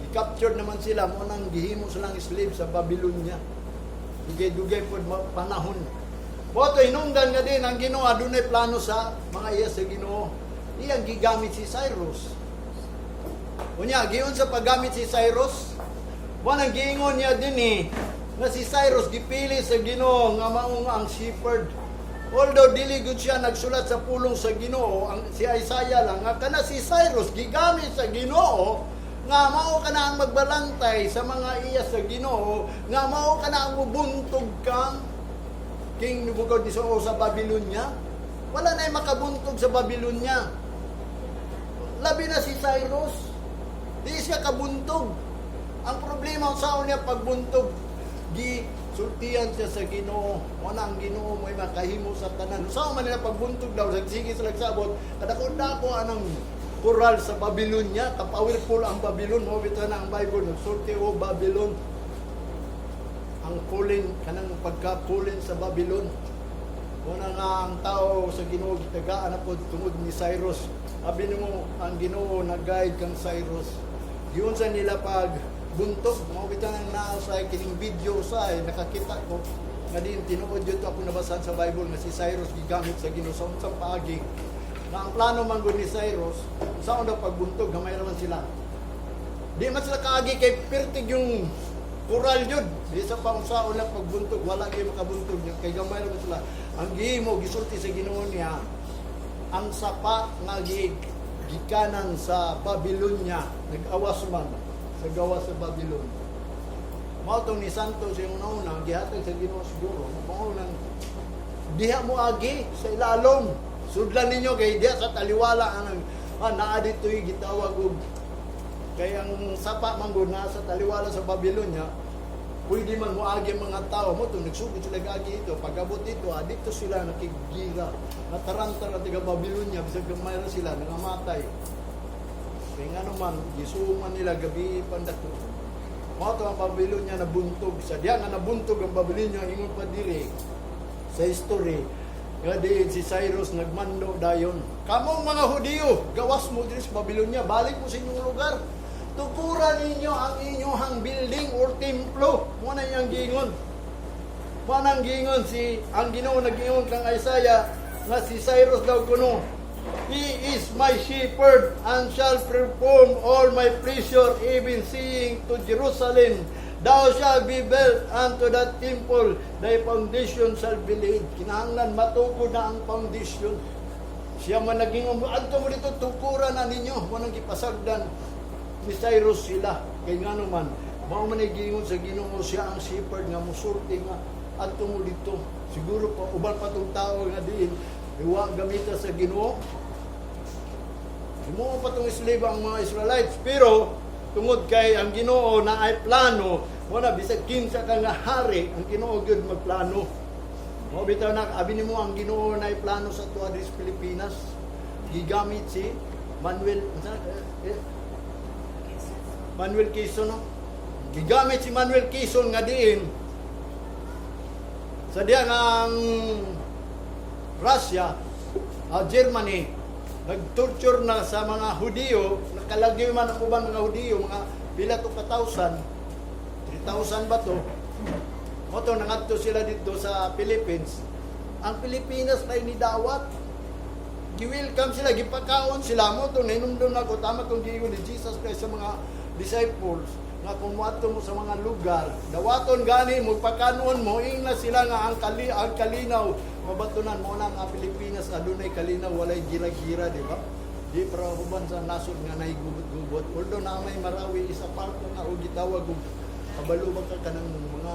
gi-captured naman sila. Mo nang gihimo silang slave sa Babylonia. Dugay-dugay pod panahon. Boto hinungdan nga din ang Ginoo adunay plano sa mga iya sa Ginoo. Iyang gigamit si Cyrus. Unya giun sa paggamit si Cyrus, wa nang giingon niya din eh, nga si Cyrus gipili sa Ginoo nga mao nga ang shepherd. Although dili gud siya nagsulat sa pulong sa Ginoo, ang si Isaiah lang nga kana si Cyrus gigamit sa Ginoo nga mao kana ang magbalantay sa mga iya sa Ginoo, nga mao kana ang mubuntog kang King Nebuchadnezzar sa Babylonia. Wala na makabuntog sa Babylonia. Labi na si Cyrus. Di siya kabuntog. Ang problema sa niya pagbuntog, gi sultian siya sa Ginoo. Wala ang Ginoo mo makahimo sa tanan. Sa man nila pagbuntog daw, sige sila sabot, kadako-dako anang koral sa Babylonia, ka-powerful ang Babylon, mo bitaw na ang Bible nagsulti o Babylon. Ang fallen, kanang pagka-fallen sa Babylon. Una nga ang tao sa Ginoo gitagaan na pod tungod ni Cyrus. Abi nimo ang Ginoo nag-guide kang Cyrus. Giun sa nila pag buntog, mao bitaw nang naa sa kining video sa nakakita ko nga din tinuod yun to ako nabasahan sa Bible nga si Cyrus gigamit sa Ginoo sa unsang paagi. Nga ang plano man gud ni Cyrus, sa daw pagbuntog gamay ra man sila. Di man sila kaagi kay pertig yung kural yun. Di sa paunsaon lang pagbuntog, wala kayo makabuntog niya. Kay gamay ra man sila. Ang gihimo, gisulti sa Ginoo niya, ang sapa nga gikanan sa Babylonia, nag-awas man sa gawas sa Babylon. Mao tong ni Santos yung una, gihatag sa Ginoo siguro. Mao nang diha mo agi sa ilalom. Sudlan ninyo kay diha sa taliwala ang naa dito'y gitawag og kay ang sapa man gud naa sa taliwala sa Babylonia, pwede man moagi ang mga tao mo to nagsugod sila agi ito. Pag-abot dito, dito sila nakigira, nataranta taga Babylonia, bisag gamay ra sila nangamatay kay nga naman gisuman nila gabi pandako. Mao to ang Babylonia nabuntog sa diya nga nabuntog ang Babylonia. Ingon pa diri sa history nga diin si Cyrus nagmando dayon, "Kamong mga Hudiyo, gawas mo diri sa Babylonia, balik mo sa inyong lugar, tukuran ninyo ang inyong building or templo." Mo na iyang giingon. Mo nang giingon si ang Ginoo nag-ingon kang Isaiah nga si Cyrus daw kuno, "He is my shepherd and shall perform all my pleasure, even saying to Jerusalem, Thou shalt be built unto that temple, thy foundation shall be laid." Kinahanglan matukod na ang foundation. Siya man naging, "Adto mo dito, tukuran na ninyo." Mo nang gipasagdan ni Cyrus sila. Kay ngano man, mao man ay giingon sa Ginoo, siya ang shepherd nga musulti nga adto mo dito. Siguro pa uban pa tong tao nga diin iwa gamita sa Ginoo. Himo pa tong slave ang mga Israelites, pero tungod kay ang Ginoo na ay plano, wala bisag kinsa ka nga hari, ang Ginoo gyud magplano. Mo bitaw na abi nimo ang Ginoo na ay plano sa tuwa diri sa Pilipinas. Gigamit si Manuel unsa, Manuel Quezon, no? Gigamit si Manuel Quezon nga diin sa diya ng Russia, Germany, nag-torture na sa mga Hudiyo, nakalagyo man ang uban mga Hudiyo, mga pila to ka thousand, 3,000 ba to? Mao to nangadto sila dito sa Philippines. Ang Pilipinas ay nidawat. Gi-welcome sila, gipakaon sila. Mao to nahinumdum nako, tama tong giingon ni Jesus Christ sa mga disciples nga kung moadto mo sa mga lugar, dawaton gani mo, pakanon mo, ingna sila nga ang kalinaw mabatunan mo na. Ang Pilipinas adunay kalinaw, walay gira-gira, di ba? Di para uban sa nasod nga nay gubot-gubot. Although na may Marawi isa part nga og gitawag og kabalo ba ka kanang mga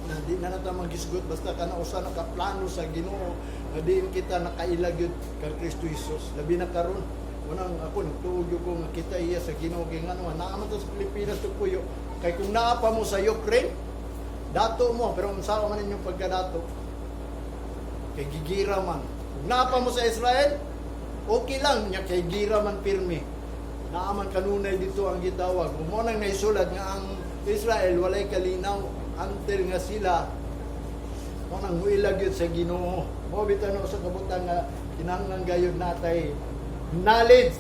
na di na nata magisgot, basta kana usa na ka plano sa Ginoo nga diin kita nakaila gyud kang Kristo Jesus, labi na karon. Unang ako nagtuo gyud ko nga kita iya sa Ginoo, kay ngano naa man ta sa Pilipinas to puyo. Kay kung naa pa mo sa Ukraine, dato mo, pero unsa man inyong pagkadato kay gigira man. Kung naa pa mo sa Israel, okay lang nya, kay gira man pirmi. Naa man kanunay dito ang gitawag mo nang naisulat nga ang Israel walay kalinaw until nga sila mo nang muila gyud sa Ginoo. Mo bitaw no sa kabutang nga kinahanglan gayud natay knowledge.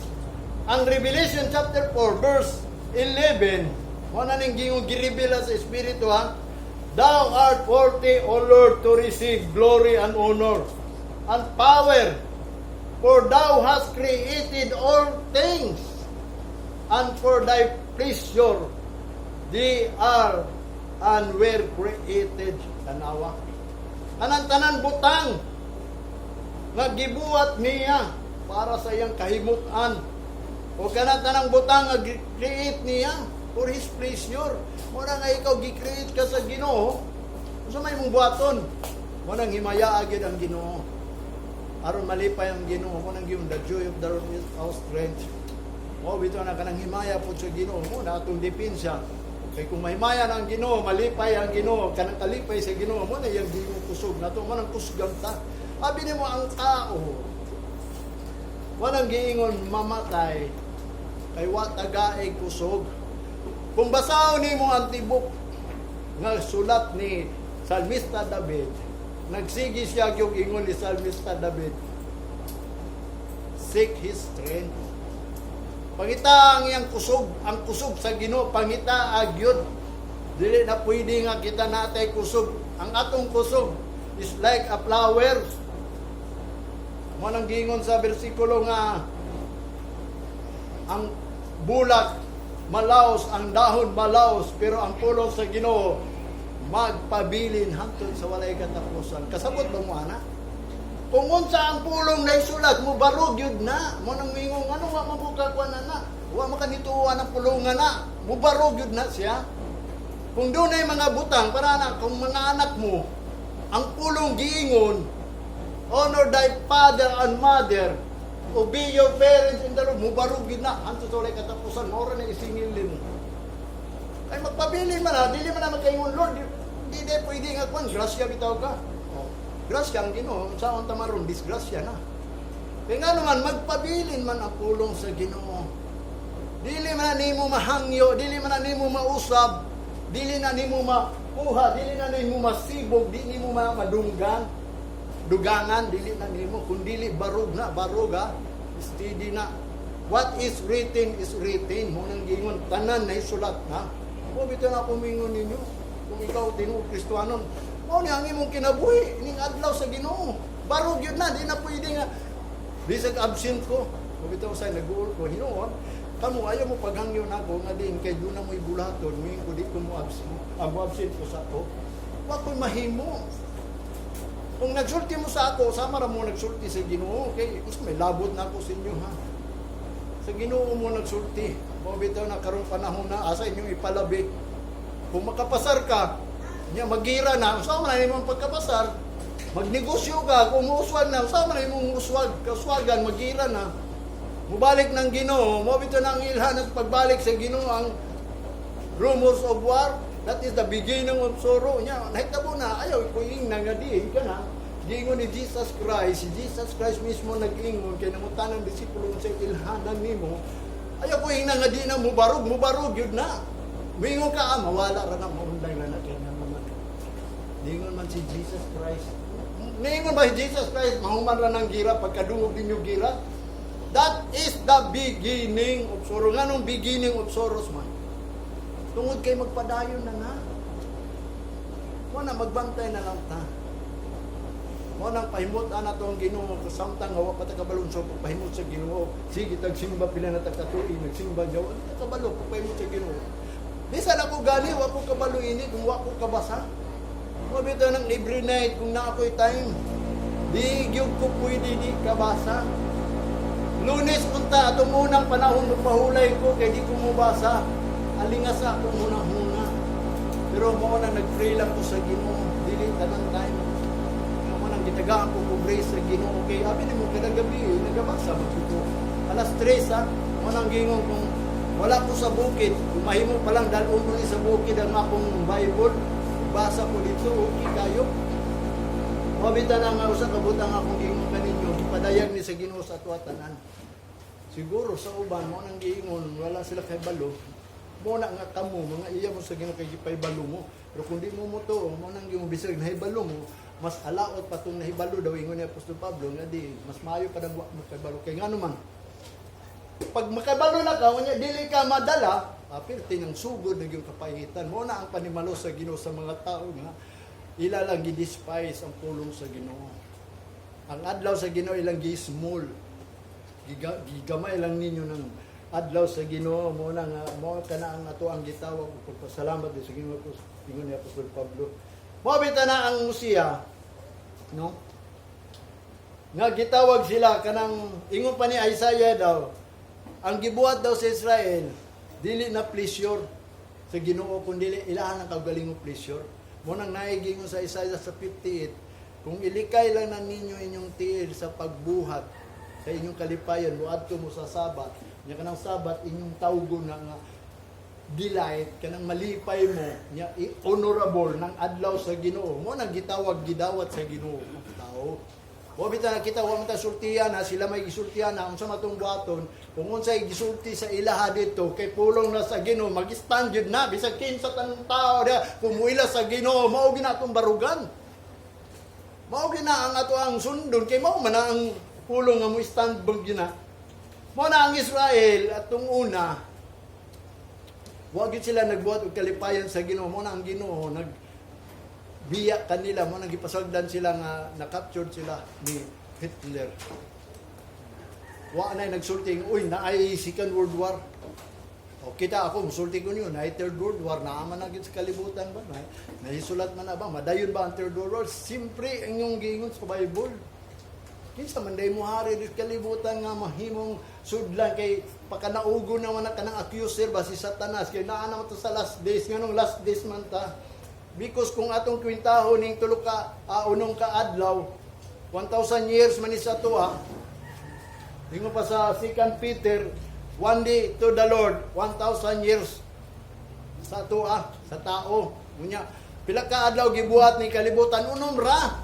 Ang Revelation chapter 4 verse 11, mo na ning gingon, girebela sa Espiritu, ha. "Thou art worthy, O Lord, to receive glory and honor and power, for thou hast created all things, and for thy pleasure they are and were created." Tanawa. Anang tanan butang nga gibuhat niya para sa iyang kahimutan. O kanang tanang butang nga gi-create niya for His pleasure. Mo na nga ikaw gi-create ka sa Ginoo. Unsa may mong buhaton? Mo nang himaya gyud ang Ginoo. Aron malipay ang Ginoo, mo nang giyon, "The joy of the Lord is our strength." Mo bitaw na kanang himaya po sa Ginoo mo na atong depensa. Kay kung mahimaya na ang Ginoo, malipay ang Ginoo, kanang kalipay sa Ginoo mo na iyang Ginoo kusog nato mo nang kusgan ta. Abi nimo ang tao walang giingon mamatay kay wa tagaig kusog. Kung basahon nimo ang tibok nga sulat ni Salmista David, nagsige siya yung ingon ni Salmista David, "Seek His strength." Pangita ang iyang kusog, ang kusog sa Ginoo, pangita agyod. Dili na pwede nga kita natay kusog. Ang atong kusog is like a flower. Mo nang giingon sa bersikulo nga ang bulak malaos, ang dahon malaos, pero ang pulong sa Ginoo magpabilin hangtod sa walay katapusan. Kasabot ba mo ana? Kung unsa ang pulong na isulat mo, barog yun na. Mo nang mingon, ano, wa man ko kakuan na na. Wa man kanituan ang pulungan na. Mubarog yun na siya. Kung doon ay mga butang, para na, kung mga anak mo, ang pulong giingon, "Honor thy father and mother, obey your parents in the Lord," mubarog yun na. Hangtod sa walay katapusan, maura na isingil mo. Ay magpabilin man ha, dili man na magkaingon, "Lord, di di pwede nga kwan, grasya bitaw ka." Oh, grasya ang Ginoo, unsaon ta maron, disgrasya na. Kaya nga naman, magpabilin man ang pulong sa Ginoo. Dili man na nimo mahangyo, dili man na nimo mausab, dili na nimo makuha, dili na nimo masibog, dili nimo madunggan. Dugangan, dili na nimo, kun dili barog na, barog ha, steady na. What is written is written. Mo nang gingon, tanan na isulat na. O bitaw na ako mingon ninyo, kung ikaw tinuod Kristohanon, mao ni ang imong kinabuhi, ining adlaw sa Ginoo. Barog yun na, di na pwede nga bisag absent ko. O bitaw sa nag-uol ko, hinuon, kamo ayaw mo paghangyo nako nga din kay doon na mo'y bulaton, muingon ko di ko mo absent, ah, mo absent ko sa ako. Wa ko'y mahimo. Kung nagsulti mo sa ako, sama ra mo nagsulti sa Ginoo. Kay mas may labot na ako sa inyo, ha. Sa Ginoo mo nagsulti. Mao bitaw na karong panahon na asa inyong ipalabi. Kung makapasar ka, nya magira na, unsa man imong pagkapasar? Magnegosyo ka, kung muuswag na, unsa man imong uswag, kaswagan, magira na. Mubalik ng Ginoo, mo bitaw na ang ilhan at pagbalik sa Ginoo ang rumors of war, that is the beginning of sorrow. Nya, nahitabo na, ayaw ko na nga diin ka na. Giingon ni Jesus Christ, si Jesus Christ mismo nag-ingon, kay nangutan ang disipulo sa ilhanan nimo, Ayaw ko ingna nga di na mubarog, mubarog yun na. Mingon ka, ah, mawala ra na, maunday ra na, kaya nga naman. Ningon man si Jesus Christ. Ningon ba si Jesus Christ, mahuman ra ng gira, pagkadungog ninyo gira? That is the beginning of sorrow. Nganong beginning of sorrows man? Tungod kay magpadayon na na. Mo na magbantay na lang ta. Mo nang pahimot ana to ang Ginoo samtang nga wa pa ta kabalo sa pagpahimot sa Ginoo. Sige tag simba pila na tag katuig nagsimba jaw ta kabalo pagpahimot sa Ginoo. Bisan ako gani wa ko kabalo ini kung wa ko kabasa. Mo bitaw nang every night kung naa ko'y time. Di gyud ko pwede di kabasa. Lunes punta atong unang panahon magpahulay ko kay di ko mobasa. Alingas sa akong huna-huna. Pero mo na nag-pray lang ko sa Ginoo dili tanang time. Nga mo nang gitagaan ko ko grace sa Ginoo kay abi nimo kada gabi eh, nagabasa man ko. Alas 3 ha, mo nang gingon kung wala ko sa bukid, kung mahimo pa lang dalon ko ni sa bukid ang akong Bible, basa ko dito, okay kayo. Mabita na nga usa ka butang akong giingon kaninyo, gipadayag ni sa Ginoo sa atwa tanan. Siguro sa uban mo nang giingon, wala sila kay balo. Mo na nga kamo mga iya mo sa Ginoo kay gipaybalo mo. Pero kung di mo mo to, mo nang giingon bisag nahibalo mo, mas alaot pa tong nahibalo daw ingon ni Apostol Pablo nga di mas maayo pa nang wa mo kabalo kay ngano man pag makabalo na ka, unya dili ka madala, apirti ng sugod na yung kapahitan. Mo na ang panimalo sa Ginoo sa mga tao nga ila lang gi-despise ang pulong sa Ginoo. Ang adlaw sa Ginoo ilang gi-small. Gigamay lang ninyo ng adlaw sa Ginoo mo na nga mo kana ang ato ang gitawag ug pagpasalamat din sa Ginoo ingon ni Apostol Pablo. Mo bita na ang Hosea, no? Nga gitawag sila kanang ingon pa ni Isaiah daw, ang gibuhat daw sa Israel dili na pleasure sa Ginoo kundi ilahan ang kaugalingong pleasure. Mo nang naigingon sa Isaiah sa 58, kung ilikay lang na ninyo inyong tiil sa pagbuhat sa inyong kalipayan, muadto mo sa Sabat, nya kanang Sabat inyong tawgon na nga delight kanang malipay mo nya honorable ng adlaw sa Ginoo mo nang gitawag gidawat sa Ginoo ang tao. Wa bitaw kita wa man ta sultian ha, sila may gisultian na unsa matong buhaton kung unsay gisulti sa ilaha dito kay pulong na sa Ginoo mag-stand jud na bisag kinsa tanang tao diha kung muila sa Ginoo mao gina atong barugan. Mao gina ang ato ang sundon kay mao man ang pulong nga mo stand bang gina. Mo na ang Israel atong una wa gyud sila nagbuhat og kalipayan sa Ginoo. Mo na ang Ginoo nag biya kanila mo nang gipasagdan sila nga na-captured sila ni Hitler. Wa na nagsulti, uy, naay Second World War. O kita ako musulti ko niyo, naay Third World War, naa man na gyud sa kalibutan ba? Na, nahisulat man na ba? Madayon ba ang Third World War? Simpre ang inyong giingon sa Bible. Kinsa man day mo hari di kalibutan nga mahimong sudlan kay pakanaugo naman na kanang accuser ba si Satanas kay naa naman to sa last days? Nganong last days man ta? Because kung atong kwintahon ning tulo ka unong ka adlaw, 1,000 years man ni sa ato. Ingon pa sa 2 Peter, one day to the Lord, 1,000 years sa ato sa tao. Unya, pila ka adlaw gibuhat ni kalibutan? Unom ra.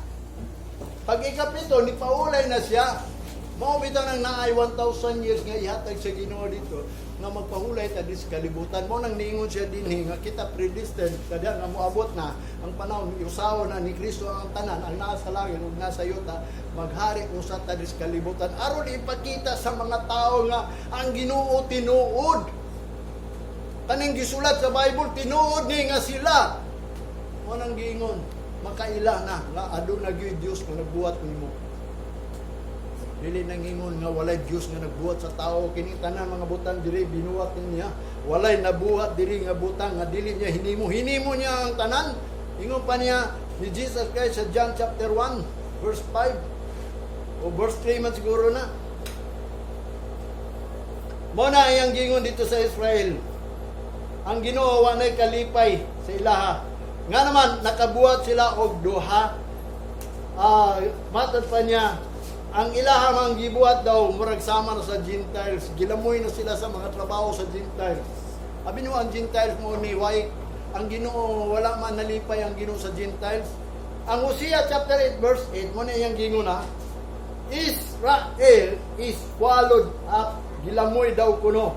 Pag ikapito, ni paulay na siya. Mao bitaw nang naay 1,000 years nga ihatag sa Ginoo dito nga magpahulay ta dis kalibutan. Mo nang niingon siya dinhi nga kita predestined kada nga moabot na ang panahon usaho na ni Kristo ang tanan ang naa sa langit ug nasa yuta maghari usa ta dis kalibutan aron ipakita sa mga tao nga ang Ginoo tinuod. Kaning gisulat sa Bible tinuod ni nga sila. Mo nang giingon makaila na nga aduna gyud Dios nga nagbuhat nimo. Dili nang ingon nga walay Dios nga nagbuhat sa tao. Kini tanan mga butang diri binuhat niya. Walay nabuhat diri nga butang nga dili niya hinimo. Hinimo niya ang tanan. Ingon pa niya ni Jesus Christ sa John chapter 1 verse 5 o verse 3 man siguro na. Mo na iyang gingon dito sa Israel. Ang Ginoo wa nay kalipay sa ilaha. Nga naman nakabuhat sila og duha. Matod pa niya, ang ilaha mang gibuhat daw murag sama na sa Gentiles. Gilamoy na sila sa mga trabaho sa Gentiles. Abi nyo ang Gentiles mo ni why ang Ginoo wala man nalipay ang Ginoo sa Gentiles. Ang Hosea chapter 8 verse 8 mo na iyang gingon na Israel is swallowed up, gilamoy daw kuno.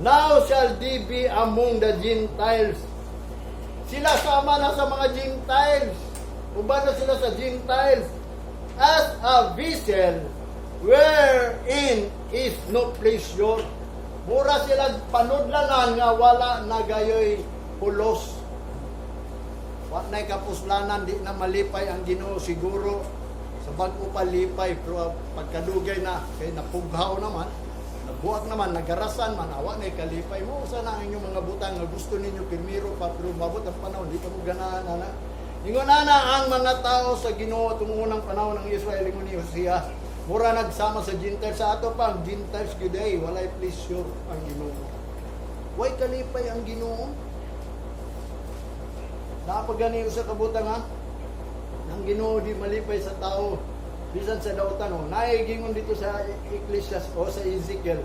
Now shall they be among the Gentiles. Sila sama na sa mga Gentiles. Uban na sila sa Gentiles. As a vessel wherein is no pleasure. Mura sila panudlanan nga wala na gayoy pulos. Wa na'y kapuslanan, di na malipay ang Ginoo siguro. Sa bag-o pa lipay, pero pagkadugay na, kay napughaw naman, nabuak naman, nagarasan man, awa na kalipay mo. Usa na ang inyong mga butang nga gusto ninyo, pirmiro pa, pero mabot ang panahon, di pa mo ganahan, ana. Ingon ana ang mga tao sa Ginoo itong unang panahon ng Israel, ingon ni Hosea. Mura nagsama sa Gentiles. Sa ato pa, ang Gentiles gyud ay walay pleasure ang Ginoo. Way kalipay ang Ginoo. Napagani sa kabutang ha. Ang Ginoo di malipay sa tao bisan sa dautan oh. Naay gingon dito sa Ecclesiastes o sa Ezekiel.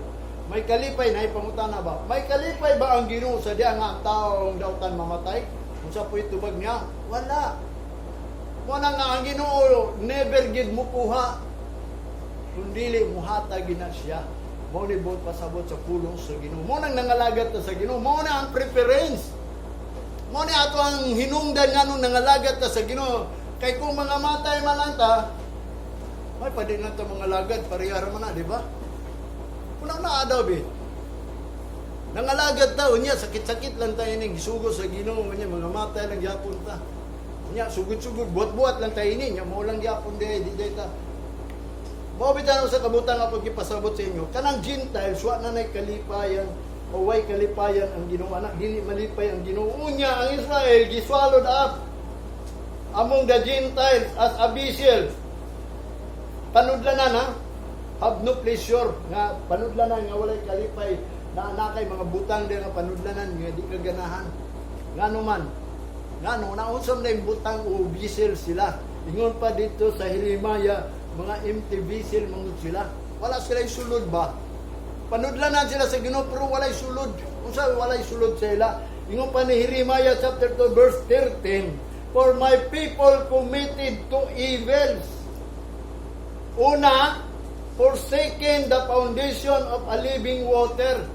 May kalipay na pangutana ba? May kalipay ba ang Ginoo sa diya nga ang tao ang dautan mamatay? Unsa po'y tubag niya? Wala. Mao na nga ang Ginoo never gid mukuha kundili muhatag gina siya. Mao ni buot pasabot sa pulong sa Ginoo. Mao nang nangalagat ta sa Ginoo. Mao na ang preference. Mao ni ato ang hinungdan nga nung nangalagat ta sa Ginoo. Kay kung mga matay man lang ta, may pwede na ta mga lagad, parehara man na, di ba? Unang naa daw, be. Nangalagad ta, unya, sakit-sakit lang tayo ning gisugo sa Ginoo, unya, mga matay lang gyapon ta. Unya, sugod-sugod, buhat-buhat lang tayo ini, nya, mo lang gyapon di, di di ta. Mao bitaw sa kabutang ako gipasabot sa inyo, kanang Gentiles, wa na nay kalipayan, o way kalipayan ang Ginoo, anak, dili malipay ang Ginoo. Unya, ang Israel, giswallowed up among the Gentiles as a vessel. Panudlanan ha, have no pleasure, nga panudlanan nga walay kalipay, na anakay mga butang din nga panudlanan nga di ka ganahan. Ngano man, ngano naunsa man yung butang o vessel sila. Ingon pa dito sa Jeremiah, mga empty vessel manggod sila. Wala sila sulod ba? Panudlanan sila sa Ginoo pero walay sulod. Unsa walay sulod sa ila? Ingon pa ni Jeremiah chapter 2 verse 13, "For my people committed two evils." Una, forsaken the foundation of a living water.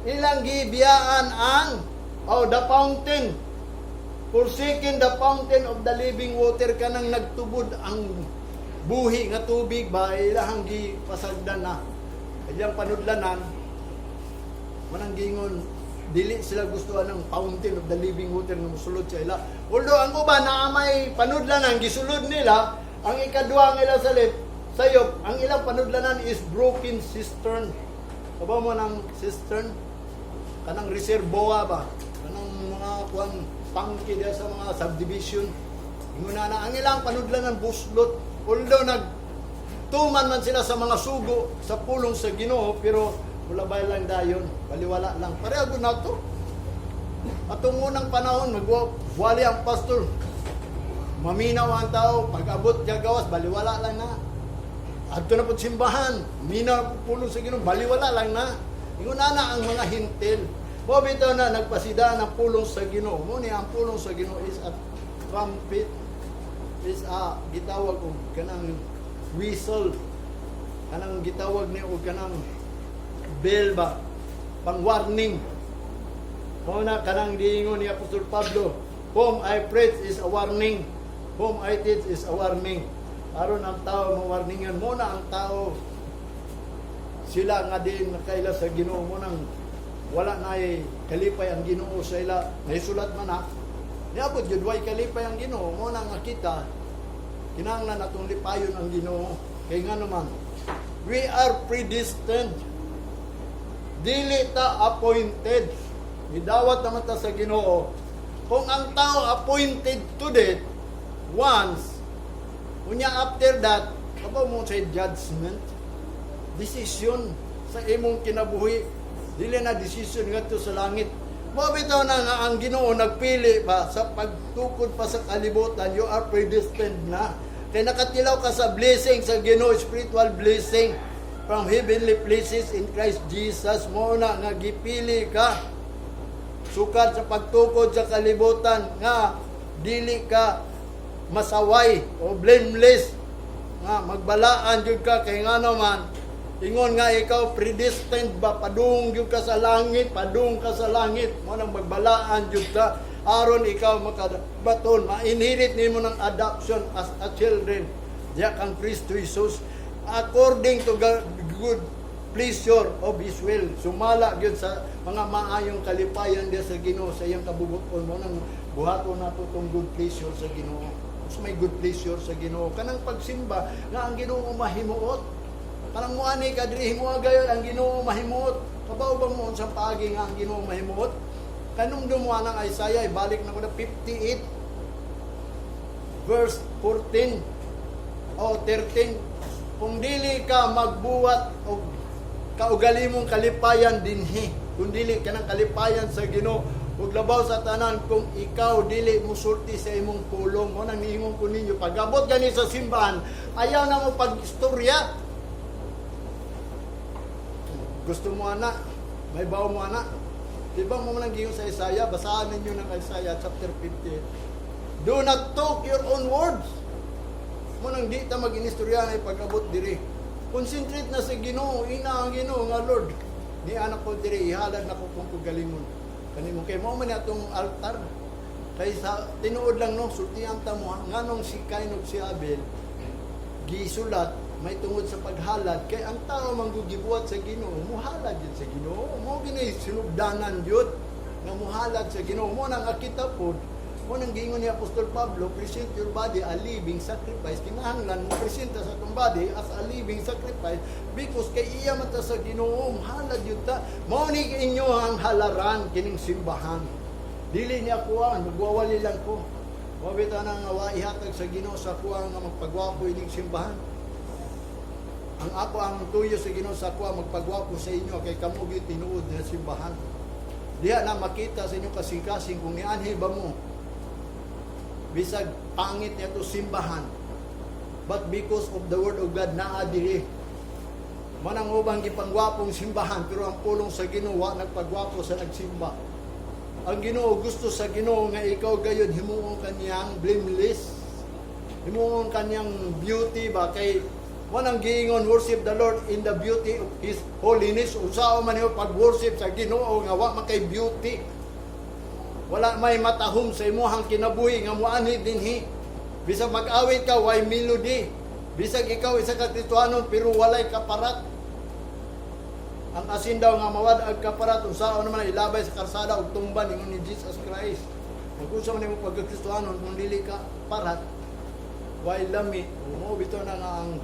Ilang gibiyaan ang oh, the fountain. Forsaken the fountain of the living water, kanang nagtubod ang buhi nga tubig ba, ilahang gipasagdan na. Ilang panudlanan, manang gingon dili sila gusto ng fountain of the living water nga musulod sa ila. Although ang uban na may panudlanan gisulod nila, ang ikaduha nga ila salit sayop, ang ilang panudlanan is broken cistern. Kabaw mo ng cistern? Kanang reservoir ba? Kanang mga kuan tangke diya sa mga subdivision. Ingon na ang ilang panudlanan buslot. Although nag tuman man sila sa mga sugo sa pulong sa Ginoo, pero wala lang dayon, baliwala lang. Pareho gud nato. Atong unang panahon magwali ang pastor. Maminaw ang tao, pag abot niya gawas, baliwala lang na. Adto na po simbahan, minaw po pulong sa Ginoo, baliwala lang na. Ingon na ang mga Hentil. Mo bitaw na nagpasida ng pulong sa Ginoo. Mo ni ang pulong sa Ginoo is a trumpet, is a gitawag og kanang whistle, kanang gitawag ni og kanang bell ba, pang warning. Mao na kanang giingon ni Apostol Pablo, "Whom I preach is a warning, whom I teach is a warning," aron ang tao mawarningan. Mo na ang tao sila nga din nakaila sa Ginoo mo nang wala na ay kalipay ang Ginoo sa ila. Naisulat man ha, niabot jud way kalipay ang Ginoo. Mo na nga kita kinahanglan atong lipayon ang Ginoo, kay ngano man we are predestined, dili ta appointed. Gidawat naman ta sa Ginoo. Kung ang tao appointed to death once, unya after that, kabaw mo sa judgment, decision sa imong kinabuhi, dili na decision ngadto sa langit. Mo bitaw na nga ang Ginoo nagpili pa sa pagtukod pa sa kalibutan, you are predestined na. Kay nakatilaw ka sa blessing sa Ginoo, spiritual blessing from heavenly places in Christ Jesus. Mo na nga gipili ka sukad sa pagtukod sa kalibutan nga dili ka masaway o blameless, nga magbalaan jud ka, kay ngano man Ingon nga ikaw predestined ba, padung gyud ka sa langit, padung ka sa langit. Mo nang magbalaan gyud ka aron ikaw makabaton, ma-inherit nimo ng adoption as a children diya kang Kristo Jesus according to God, good pleasure of His will. Sumala gyud sa mga maayong kalipayan diya sa Ginoo sa iyang kabubuton. Mo nang buhaton nato tong good pleasure sa Ginoo. Mas may good pleasure sa Ginoo kanang pagsimba nga ang Ginoo mahimuot. Kanang muani ka diri, himuha gayon ang Ginoo mahimuot. Kabaw ba mo unsang paagi nga ang Ginoo mahimuot? Kanumdum mo ang Isaiah, ibalik na ko na 58 verse 14 o 13. Kung dili ka magbuhat og kaugalimong kalipayan dinhi, kung dili ka ng kalipayan sa Ginoo, ug labaw sa tanan kung ikaw dili musulti sa imong pulong. Mo nang niingon ko ninyo, pagabot gani sa simbahan, ayaw na mo pag-istorya. Gusto mo ana, may bawo mo ana. Di ba mo nang giingon sa Isaiah? Basahan ninyo ng Isaiah chapter 58. Do not talk your own words. Mo nang di ta mag-inistorya na pag-abot diri. Concentrate na sa Ginoo, ina ang Ginoo nga, "Lord, ni anak ko diri, ihalad na ko kung kagalingon." Kanimo kay mao man atong altar. Kay sa tinuod lang, no, sultihan ta mo ha, nganong si Cain ug si Abel gisulat may tungod sa paghalad, kay ang tao manggugibuhat sa Ginoo, muhalad yun sa Ginoo. Mo gini sinugdanan yun nga muhalad sa Ginoo. Mo nang akita pod, mo nang giingon ni Apostol Pablo, "Present your body a living sacrifice." Kinahanglan mo presenta sa atong body as a living sacrifice because kay iya man ta sa Ginoo, muhalad yun ta. Mao ni inyo ang halaran kining simbahan. Dili niya kuha, magwawali lang ko. Wa bitaw na nga wa ihatag sa Ginoo sa kuha nga magpagwapo ining simbahan. Ang ako ang tuyo sa Ginoo sa kuha magpagwapo sa inyo kay kamo gyud tinuod nga simbahan. Diha na makita sa inyong kasing-kasing kung nianhi ba mo. Bisag pangit niya to simbahan. But because of the word of God naa diri. Manang ubang gipangwapong simbahan, pero ang pulong sa Ginoo wa nagpagwapo sa nagsimba. Ang Ginoo, gusto sa Ginoo nga ikaw gayon himuon kaniyang blameless. Himuon kaniyang beauty ba, kay wanang giingon, "Worship the Lord in the beauty of His holiness." Unsaon man yung pag-worship sa Ginoo nga wa man kay beauty? Wala may matahom sa imuhang kinabuhi nga muanhi dinhi. Bisag mag-awit ka, way melody. Bisag ikaw isa ka Kristohanon pero walay kaparat. Ang asin daw nga mawad-ag kaparat, unsaon naman ilabay sa karsada ug tumban, ingon ni Jesus Christ. Mag-unsa man nimo pagka-Kristohanon kung dili ka parat, way lami? Mo bitaw na nga ang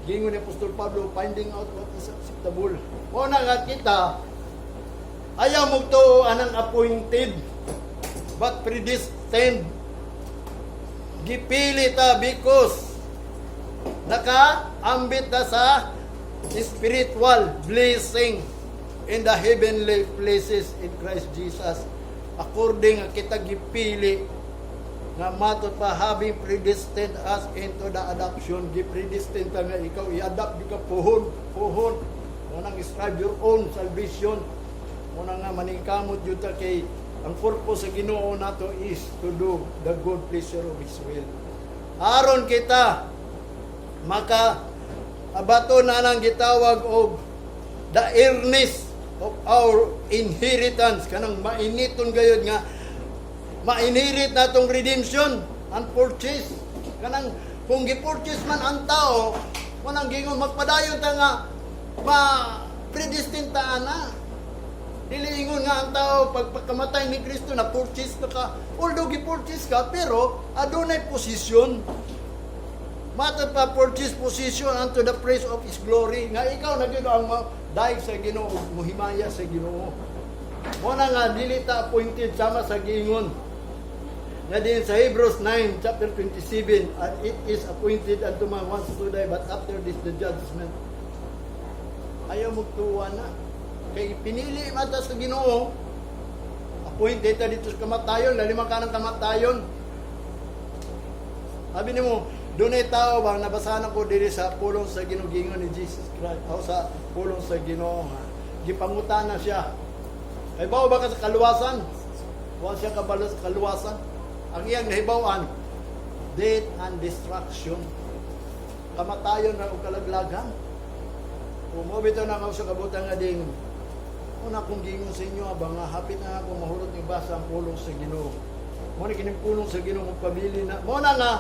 giingon ni Apostol Pablo, finding out what is acceptable. Mo na nga kita ayaw mo to anang appointed but predestined. Gipili ta because naka-ambit ta sa spiritual blessing in the heavenly places in Christ Jesus. According nga kita gipili nga matod pa, having predestined us into the adoption. Gipredestined ta nga ikaw i-adopt gyud ka puhon puhon. Mo nang strive your own salvation. Mo na nga maningkamot gyud ta kay ang purpose sa Ginoo nato is to do the good pleasure of His will. Aron kita maka abato na nang gitawag og the earnest of our inheritance, kanang mainiton gayud nga ma-inherit natong redemption and purchase. Kanang kung gi-purchase man ang tao, manang gingon magpadayon ta nga ma predestined ta ana. Dili ingon nga ang tao pag pagkamatay ni Kristo na purchase na ka. Although gi-purchase ka, pero adunay posisyon. Matod pa, purchase position unto the praise of His glory. Nga ikaw na gyud ang daig sa Ginoo, muhimaya sa Ginoo. Mo na nga dili ta appointed sama sa giingon nga din sa Hebrews 9 chapter 27, "And it is appointed unto man once to die, but after this the judgment." Ayaw magtuwa na. Kay pinili man ta sa Ginoo. Appointed ta dito sa kamatayon, lalima ka ng kamatayon. Sabi nimo, dunay tao bang nabasahan ko diri sa pulong sa Ginoo ni Jesus Christ o sa pulong sa Ginoo nga gipangutana siya. Kay ba ka sa kaluwasan? Wa siya kabalo sa kaluwasan. Ang iyang nahibaw-an, death and destruction. Kamatayon na og kalaglagan. Kung mo bitaw na ako sa kabutan nga din, una kong gingon sa inyo, abang nga hapit na ako mahurot ni basa ang pulong sa Ginoo. Mo ni kining pulong sa Ginoo magpabili na. Mo na nga,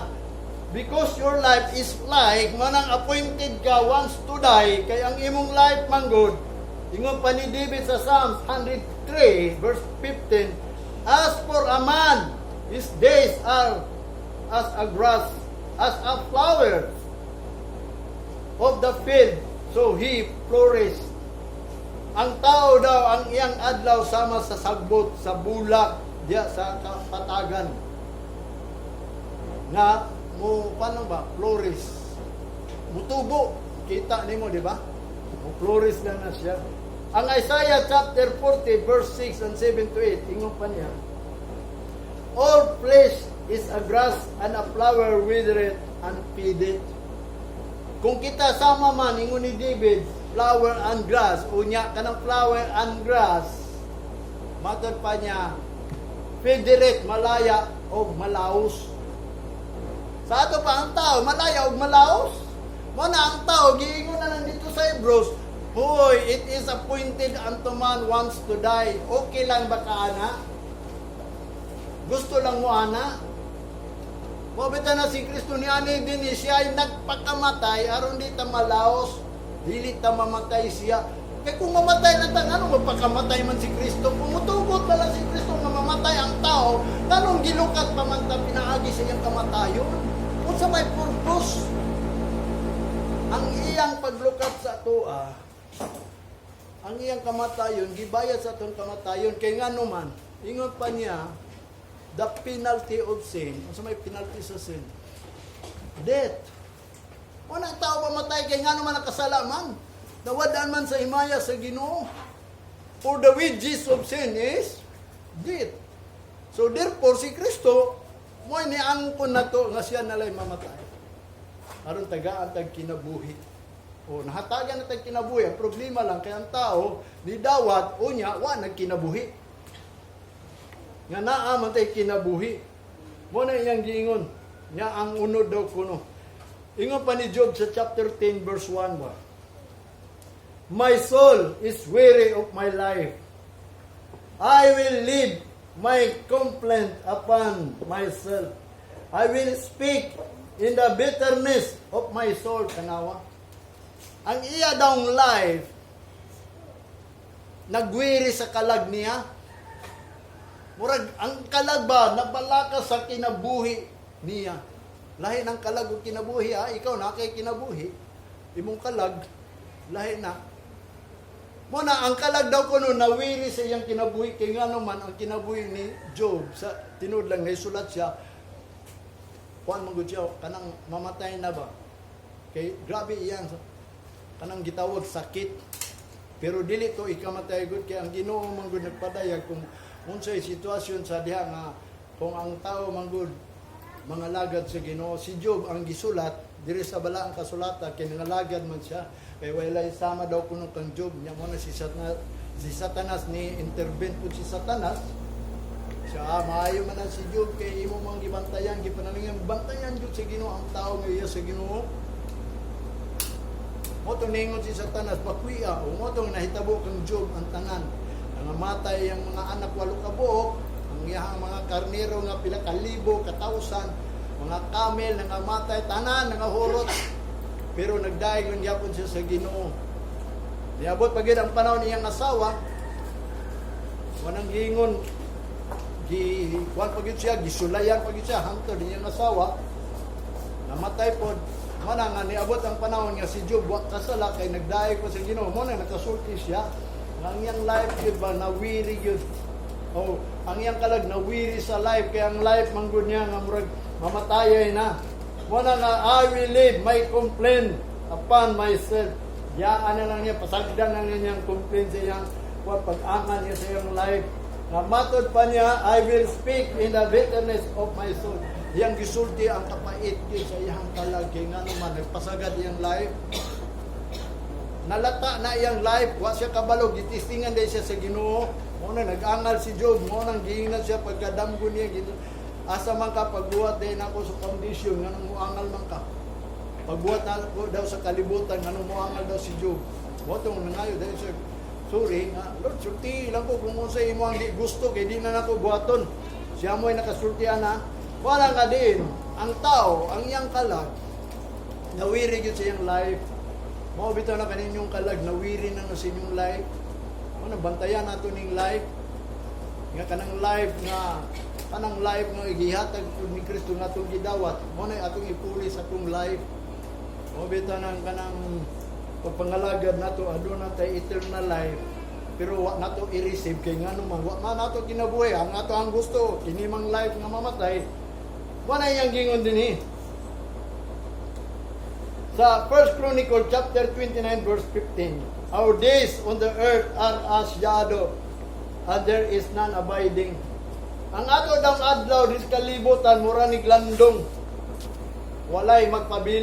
because your life is like, manang appointed ka once to die, kay ang imong life manggod, ingon pa ni David sa Psalms 103, verse 15, "As for a man, his days are as a grass, as a flower of the field, so he flourished." Ang tao daw, ang iyang adlaw sama sa sagbot, sa bulak, diya sa patagan. Nga, mo, paano ba? Flourish. Mutubo. Kita nimo, di ba? Mo flourish na na siya. Ang Isaiah chapter 40, verse 6 and 7 to 8, ingon pa niya, "All flesh is a grass and a flower withereth and fadeth." Kung kita sama man, ingon ni David, flower and grass, unya kanang flower and grass, matod pa niya, fadeth, malaya o malaos. Sa ato pa ang tao, malaya og malaos. Mo na ang tao, giingon na lang dito sa Hebrews, "Hoy, it is appointed unto man once to die." Okay lang ba ka, ana? Gusto lang mo, ana? Mo bitaw na si Kristo ni ani din eh, siya ay nagpakamatay aron di ta malaos, dili ta mamatay siya. Kay kung mamatay lang ta, ano magpakamatay man si Kristo? Kung mutugot na lang si Kristo nga mamatay ang tao, nganong gilukat pa man ta pinaagi sa iyang kamatayon? Unsa may purpose? Ang iyang paglukat sa atoa, ang iyang kamatayon, gibayad sa atong kamatayon, kay ngano man, ingon pa niya, the penalty of sin, unsa may penalty sa sin? Death. Wala ang tao mamatay kay ngano man nakasala man. Nawadaan man sa himaya sa Ginoo. For the wages of sin is death. So therefore si Kristo mo ni angkon nato nga siya nalay mamatay. Aron tagaan tag kinabuhi. O nahatagan na tag kinabuhi. Ang problema lang kay ang tao ni dawat unya wa nagkinabuhi. Nga naa man tay kinabuhi. Mo na iyang giingon. Nya ang unod daw kuno. Ingon pa ni Job sa chapter 10 verse 1 ba. "My soul is weary of my life. I will leave my complaint upon myself. I will speak in the bitterness of my soul." Tanawa. Ang iya daw life, nagwiri sa kalag niya. Murag, ang kalag ba, nabalaka sa kinabuhi niya. Lahi ng kalag ug kinabuhi, ha? Ikaw na kay kinabuhi. Imong kalag, lahi na. Mo na, ang kalag daw kuno nawiri sa iyang kinabuhi kay ngano man ang kinabuhi ni Job sa tinuod lang naisulat siya, kuan man gud siya, kanang mamatay na ba, kay grabe iyang kanang gitawag sakit, pero dili to ikamatay gud kay ang Ginoo man gud nagpadayag kung unsay sitwasyon sa diha nga kung ang tao man gud mga lagad sa Ginoo. Si Job ang gisulat diri sa balaang kasulatan kay nangalagad man siya, kay walay sama daw kuno kang Job nya. Mo na si Satanas ni intervene pud si Satanas siya, ah, maayo man na si Job kay imo mang gibantayan, gipanalingan, bantayan jud sa Ginoo ang tao nga iya sa Ginoo. Mo to ningon si Satanas, "Bakwiya." O mo to nahitabo kang Job ang tanan. Nangamatay ang mga anak, walo ka buok, ang iyang mga karnero nga pila ka libo, katawsan, mga camel nangamatay, tanan nangahurot. Pero nagdayeg lang gyapon siya sa Ginoo. Niabot pa gyud ang panahon iyang asawa, wanang giingon, gi kuan pa gyud siya, gisulayan pa gyud siya hangtod iyang asawa namatay pod. Mana nga niabot ang panahon nga si Job wa kasala kay nagdayeg pa sa Ginoo. Mo na nakasulti siya nga ang iyang life gyud ba nawiri gyud. Oh, ang iyang kalag nawiri sa life kay ang life man gud niya nga murag mamatayay na. Mo na nga, "I will leave my complaint upon myself." Yaan na lang niya, pasagdan na lang niyang complaint sa iyang kuan, pag-angan niya sa iyang life. Nga matod pa niya, "I will speak in the bitterness of my soul." Iyang gisulti ang kapait gyud sa iyang kalag kay ngano man nagpasagad iyang life. Nalata na iyang life, wa siya kabalo, gitistingan day siya sa Ginoo. Mo na nag-angal si Job, mo nang giingnan siya pagkadamgo niya. "Asa man ka pagbuhat din ako sa foundation, nganong moangal man ka?" Pagbuhat na ako daw sa kalibutan, nganong moangal daw si Job? Mao tong nangayo dahil sir, sorry nga, "Lord, sulti lang ko kung unsa imo ang di gusto kay di na nako buhaton." Siya mo'y nakasulti ana. Wala ka din. Ang tao, ang iyang kalag, nawiri gyud sa iyang life. Mao bitaw na kaninyong kalag, nawiri na na sa inyong life. Mao na bantayan nato ning life. Nga kanang life nga gihatag ni Kristo nga atong gidawat, mao na atong ipuli sa atong life. Mao bitaw nang kanang pagpangalagad nato, aduna tay eternal life pero wa nato i-receive kay ngano man wa man nato kinabuhi ang ato ang gusto kini mang life nga mamatay. Wa na iyang gingon dinhi sa 1 Chronicle chapter 29 verse 15, "Our days on the earth are as shadow and there is none abiding." Ang ato daw adlaw dis kalibutan mura ni landong, walay magpabili.